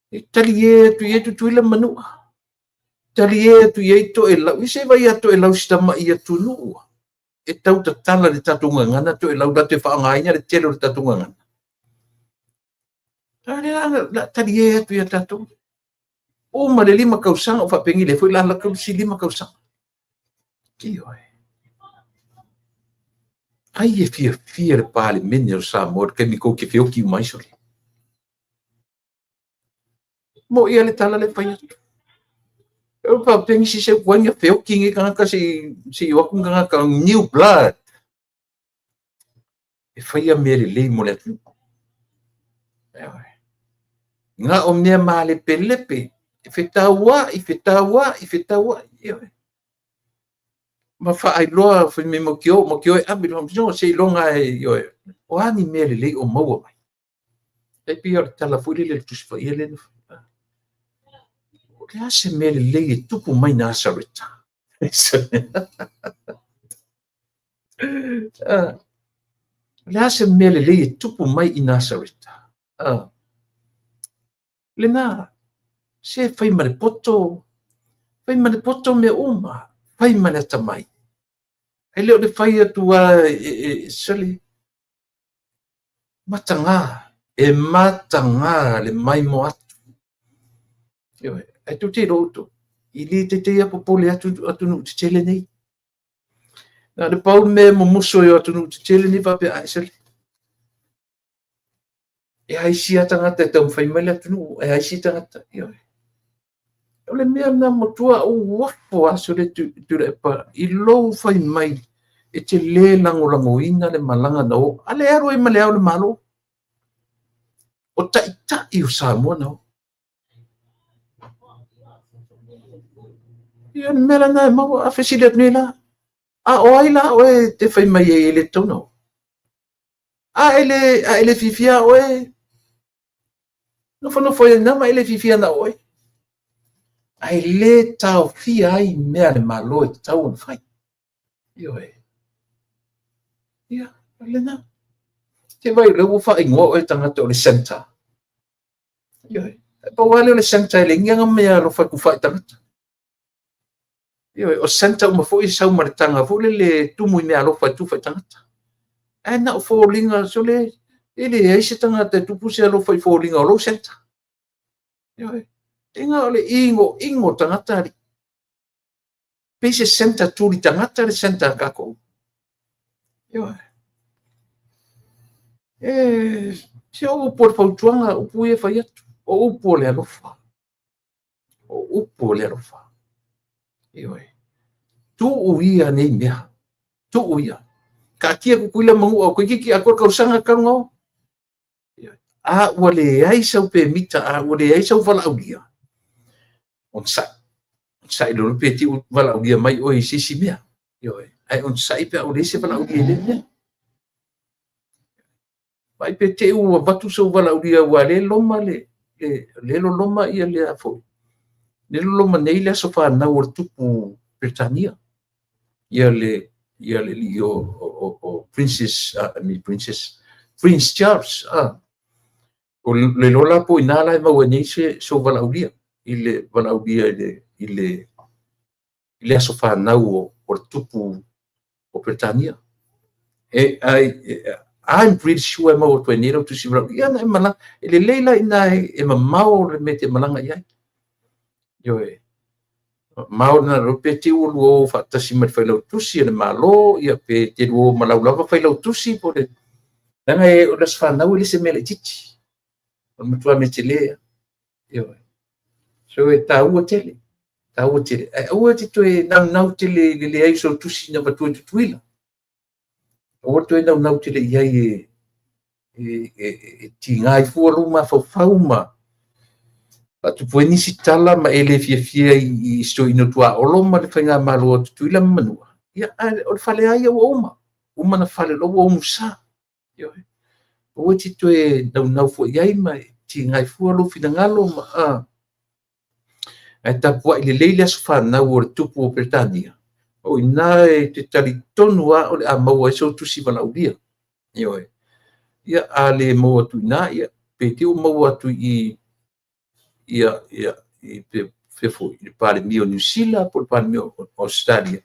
E talie atu i ai Tutuila ma Manua. Talie atu i ai Toelau. Ia se i vaai ia Toelau si tamai atunuu e tau tatala le tatou gagana Toelau latou te faaaogaina le tele o le tatou gagana. A lea la talie atu ia tatou. Uma le 5 tausaga o faapeni lea foi la lata isi 5 tausaga. Ioe. Ai e fiafia le Palemene o Samoa i le taimi tou te feoti uma ai sole. Mo ia le tala le fai atu. E faapeni si se uaina feoti nei tagata se i o atu ni tagata new blood e faia mea lelei mo le atunuu. Na o mea malepelepe, e fetauai, fetauai, fetauai. Ioe. Ma faailoa fai mai mau te o e ave i le faamasinoga seiloga e, ioe, o a ni mea lelei o maua mai. E pei o le tala foi lele o le Tusi Paia lea na fai. O le a se mea lelei e tupu mai Nasareta? O le a se mea lelei e tupu mai i Nasareta? Lena, se fai ma le poto, fai ma le poto mea uma, fai ma le atamai. E le o le fai atu a e sole, mataga, e mataga le maimoa atu. Ioe, ae tou te iloa outou, i le taitai lava popole atu atunuu tetele nei. Na o le pau le mea e mumusu ai o atunuu tetele nei faapea, ai sole, e a isi lava tagata e taumafai mai le atunuu, e a isi tagata. Ioe. O le mea lena matua ou ofo lava sole Tuilaepa i lou fai mai e te le lagolagoina le malaga na o. A le alu ai ma le Ao o le Malo. O taitai o Samoa na o. Ia o le mea lena e maua, a fesili atu nei la, a o ai la oe e te fai mai ai e le tatau ona o? A e le fiafia oe, nofonofo ai na ma e le fiafia na oe. Ae le taofia ai mea a le Malo e tatau ona fai. Ioe. Ia, o lena. Te vai o lea ua faaigoa oe tagata o le centre. Ioe. E pau lava lea o le centre e leai ni ana mea alofa e tufa i tagata. Ioe, o centre uma foi e sau ma le taga foi lele tumu i mea alofa e tufa i tagata. Ae na o foliga sole, e leai se tagata e tupu se alofa i foliga o lou centre. Ioe. E na o le inoino tagata ali. Pei se centre tuli tagata le centre a tatou. Ioe. E se o upu o le fautuaga, upu ia e fai atu. O upu o le alofa. O upu o le alofa. Ioe. Tuu ia nei mea. Tuu ia. Taatia Tutuila Manua o toeitiiti atoa le tausaga talu ona o. A ua leai sau pemita, a ua leai sau valaaulia, onosai. Onosai lolo pe te i ua valaaulia mai oe i se isi mea. Ioe. Ae onosai pe a ua leai se valaaulia i lea mea. Vaai pe te i ua avatu sou valaaulia aua lea loma le loloma ia lea foi. Le loloma nei le aso fanau o le tupu Peretania. Ia le lii o Princess, I mean Princess, Prince Charles. O le lola po i nā la e maua nei se sou valaaulia i le valaaulia i le aso fanau o le tupu o Peretania. I'm pretty sure e maua atu ai nei lau tusi valaaulia. Ia na e malaga, e lelei la ina e mamao le mea te malaga i ai. Ioe. Mamao na ro pe te ua lua o faatasi ma le failautusi a le Malo, ia pe te lua o ma lau lava failautusi po le leaga e o le aso fanau e le se mea laitiiti. O le matua mea tele ia. Ioe. So e taua tele. Taua tele. Ae aua te toe naunau tele i le leai o sau tusi na avatua e Tutuila. Aua te toe naunau tele i ai e tiga ai fua lou mafaufau ma. Faatupu ai nisi tala ma e le fiafia i si toeaina o Tuaolo ma le faigamalo a Tutuila ma Manua, ia ae o le fale lava ia ua uma. Uma ona fale o la ua umusa. Ioe. Aua e te toe naunau fua i ai ma e tiga ai fua lou finagalo ma ae tapuai lelei le aso fanau o le tupu o Peretania, o i ina e te talitonu lava o le a maua ai sou tusi valaaulia. Ioe. Ia a le maua atu i ina, ia pe te i ua maua atu i i i fea foi, i le Palemia o Niu Sila po o le Palemia o Ausetalia,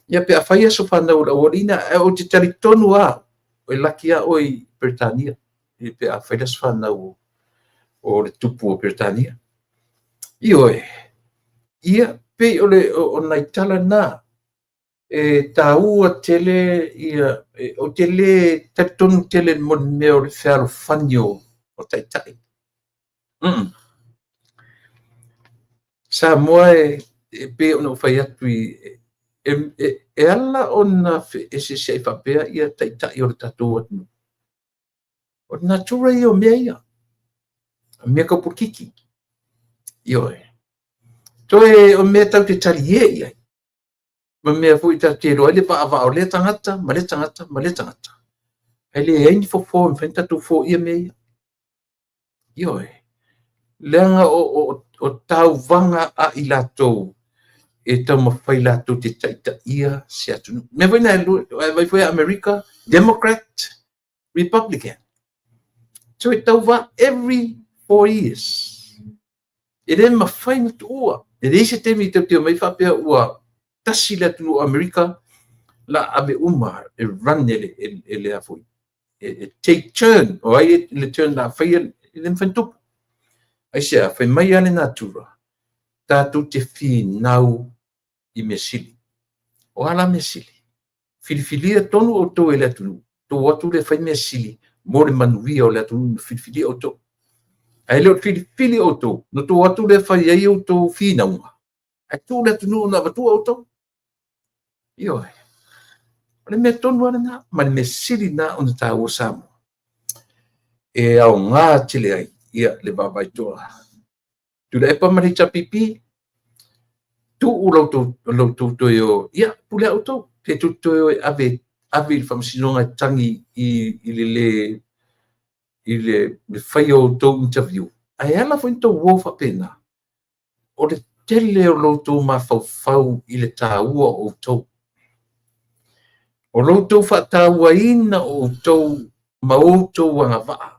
ia pe a fai aso fanau o le aualii lena, ae ou te talitonu lava, e laki lava oe i Peretania pe a fai le aso fanau o le tupu o Peretania. Ioe, ia, pei o nai tala na, e taua tele ia, ou te le talitonu tele mo le mea o le fealofani o taitai. Samoa e pei ona ou fai atu e ala ona feeseeseai faapea ia taitai o le tatou atunuu, o le natura ia o mea ia, o mea tau polokiki. Ioe. Toe o mea tatou te talie i ai, ma mea foi tatou te iloa ai le vaavaa o lea tagata ma lea tagata ma lea tagata. Ae leai ni fofo e mafai ona tatou foia mea ia. Ioe. Leaga o tauvaga a i latou e taumafai latou te taitaia se atunuu. Mea foi na e vaai foi Amerika, Democrat, Republican. So e tauva every 4 years. E le mafai ona tuua. E leai se taimi tatou te omai faapea ua tasi le atunuu o Amerika la ave uma e run e le a foi e take turn, o ai le turn la faia, e le mafai ona tupu. Aisea? Fai mai lava le natura, tatou te finau i mea sili. O a la mea sili? Filifilia tonu outou e le atunuu, outou o atu lea e fai mea sili mo le manuia o le atunuu na filifilia outou. Ae le o filifili outou, na outou o atu lea fai ai outou finauga, ae tuu le atunuu na avatua outou. Ioe. O le mea tonu lava lena, ma le mea sili lena ona taua Samoa. E aoga tele ai ia le vaavaai toa. Tuilaepa ma le HRPP, tuu la outou toe o, ia, pule a outou, pe tou te toe o e ave i le faamasinoga e tagi i le le i le faia o outou interview. Ae ala foi ona outou o faapena, o le tele o lo outou mafaufau i le taua o outou. O lo outou faatauaina o outou ma outou agavaa.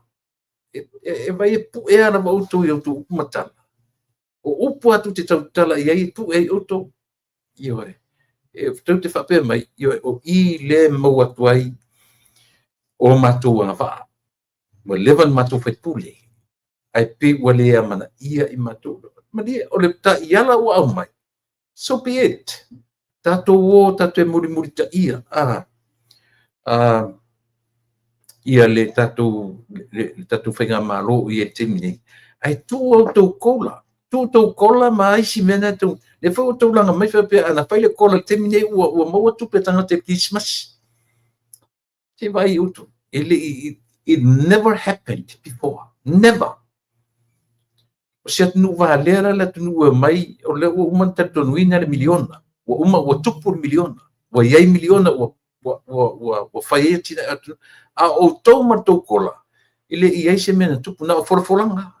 E vai e puea lava outou i outou upu ma tala. O upu lava tou te tautala i ai e pue ai outou. Ioe. E tou te faapea mai, ioe, o i lea e maua atu ai o matou agavaa. Ua leva ona matou faipule, ae pei ua le amanaia i matou. Malie, o le taiala ua aumai, so be it. Tatou o tatou e mulimulitaia ia le tatou faigamalo o i ai i le taimi nei. Ae tuu outou kola, tuu outou kola ma isi mea na tou, lea foi ua tulaga mai faapea ana fai le kola i le taimi nei ua maua tupe a tagata i le Kerisimasi. Se i vaai outou, e le i, it never happened before. Never. O se atunuu valea la le atunuu e omai, o lea ua uma ona talitonuina le miliona. Ua uma ua tupu le miliona. Ua i ai miliona ua fai ai atinae o atunuu. A o outou ma le tou kola, e le i i ai se mea na tupu, na o folafolaga.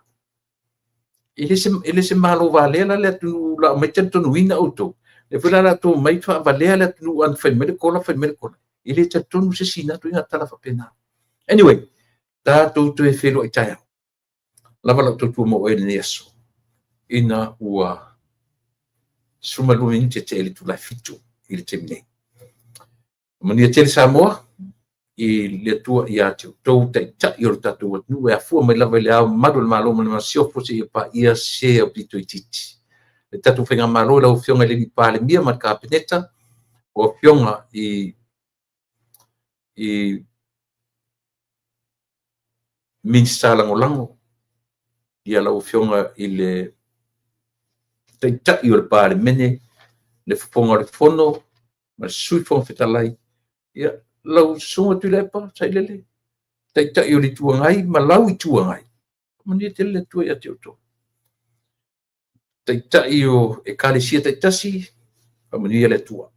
E le se Malo valea la le atunuu la aumai talitonuina outou. Lea foi la latou omai faavalea le atunuu, ana fai mai le kola, fai mai le kola. E le talitonu se isi i na ituaiga tala faapena. Anyway, tatou toe feiloai taeao. Lava lau tautua mo oe i lenei aso. Ina ua 12 minute tea i le itula e 7 i le taimi nei. Manuia tele Samoa i le Atua ia te outou taitai o le tatou atunuu e afua mai lava i le Ao Mamalu o le Malo ma le Masiofo seia paia se aupito itiiti. Le tatou faigamalo i lau Afioga i le Palemia ma le Kapeneta, o Afioga i Minisita Lagolago, ia lau Afioga i le Taitai o le Palemene, le Fofoga o le Fono ma le Sui Fofoga Fetalai, ia lau Susuga Tuilaepa Sailele, Taitai o le Itu Agai ma lau Itu Agai, manuia tele le Atua ia te outou. Taitai o Ekalesia taitasi, faamanuia le Atua.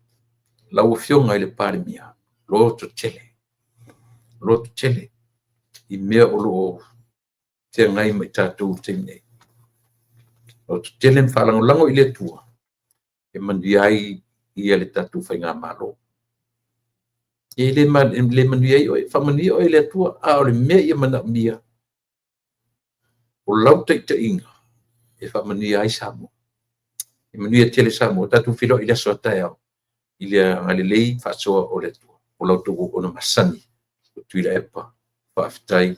Lau Afioga i le Palemia, lototele, lototele i mea o lo o feagai ma i tatou i le taimi nei. Lototele ma faalagolago i le Atua e manuia ai le tatou Faigamalo. E le manuia ai oe, faamanuia oe e le Atua, a o le mea ia manaomia, o lau taitaiga e faamanuia ai Samoa. E manuia tele Samoa. Tatou feiloai i le aso a taeao i le agalelei faasoa o le Atua. O la outou auauna masani o Tuilaepa. Faafetai.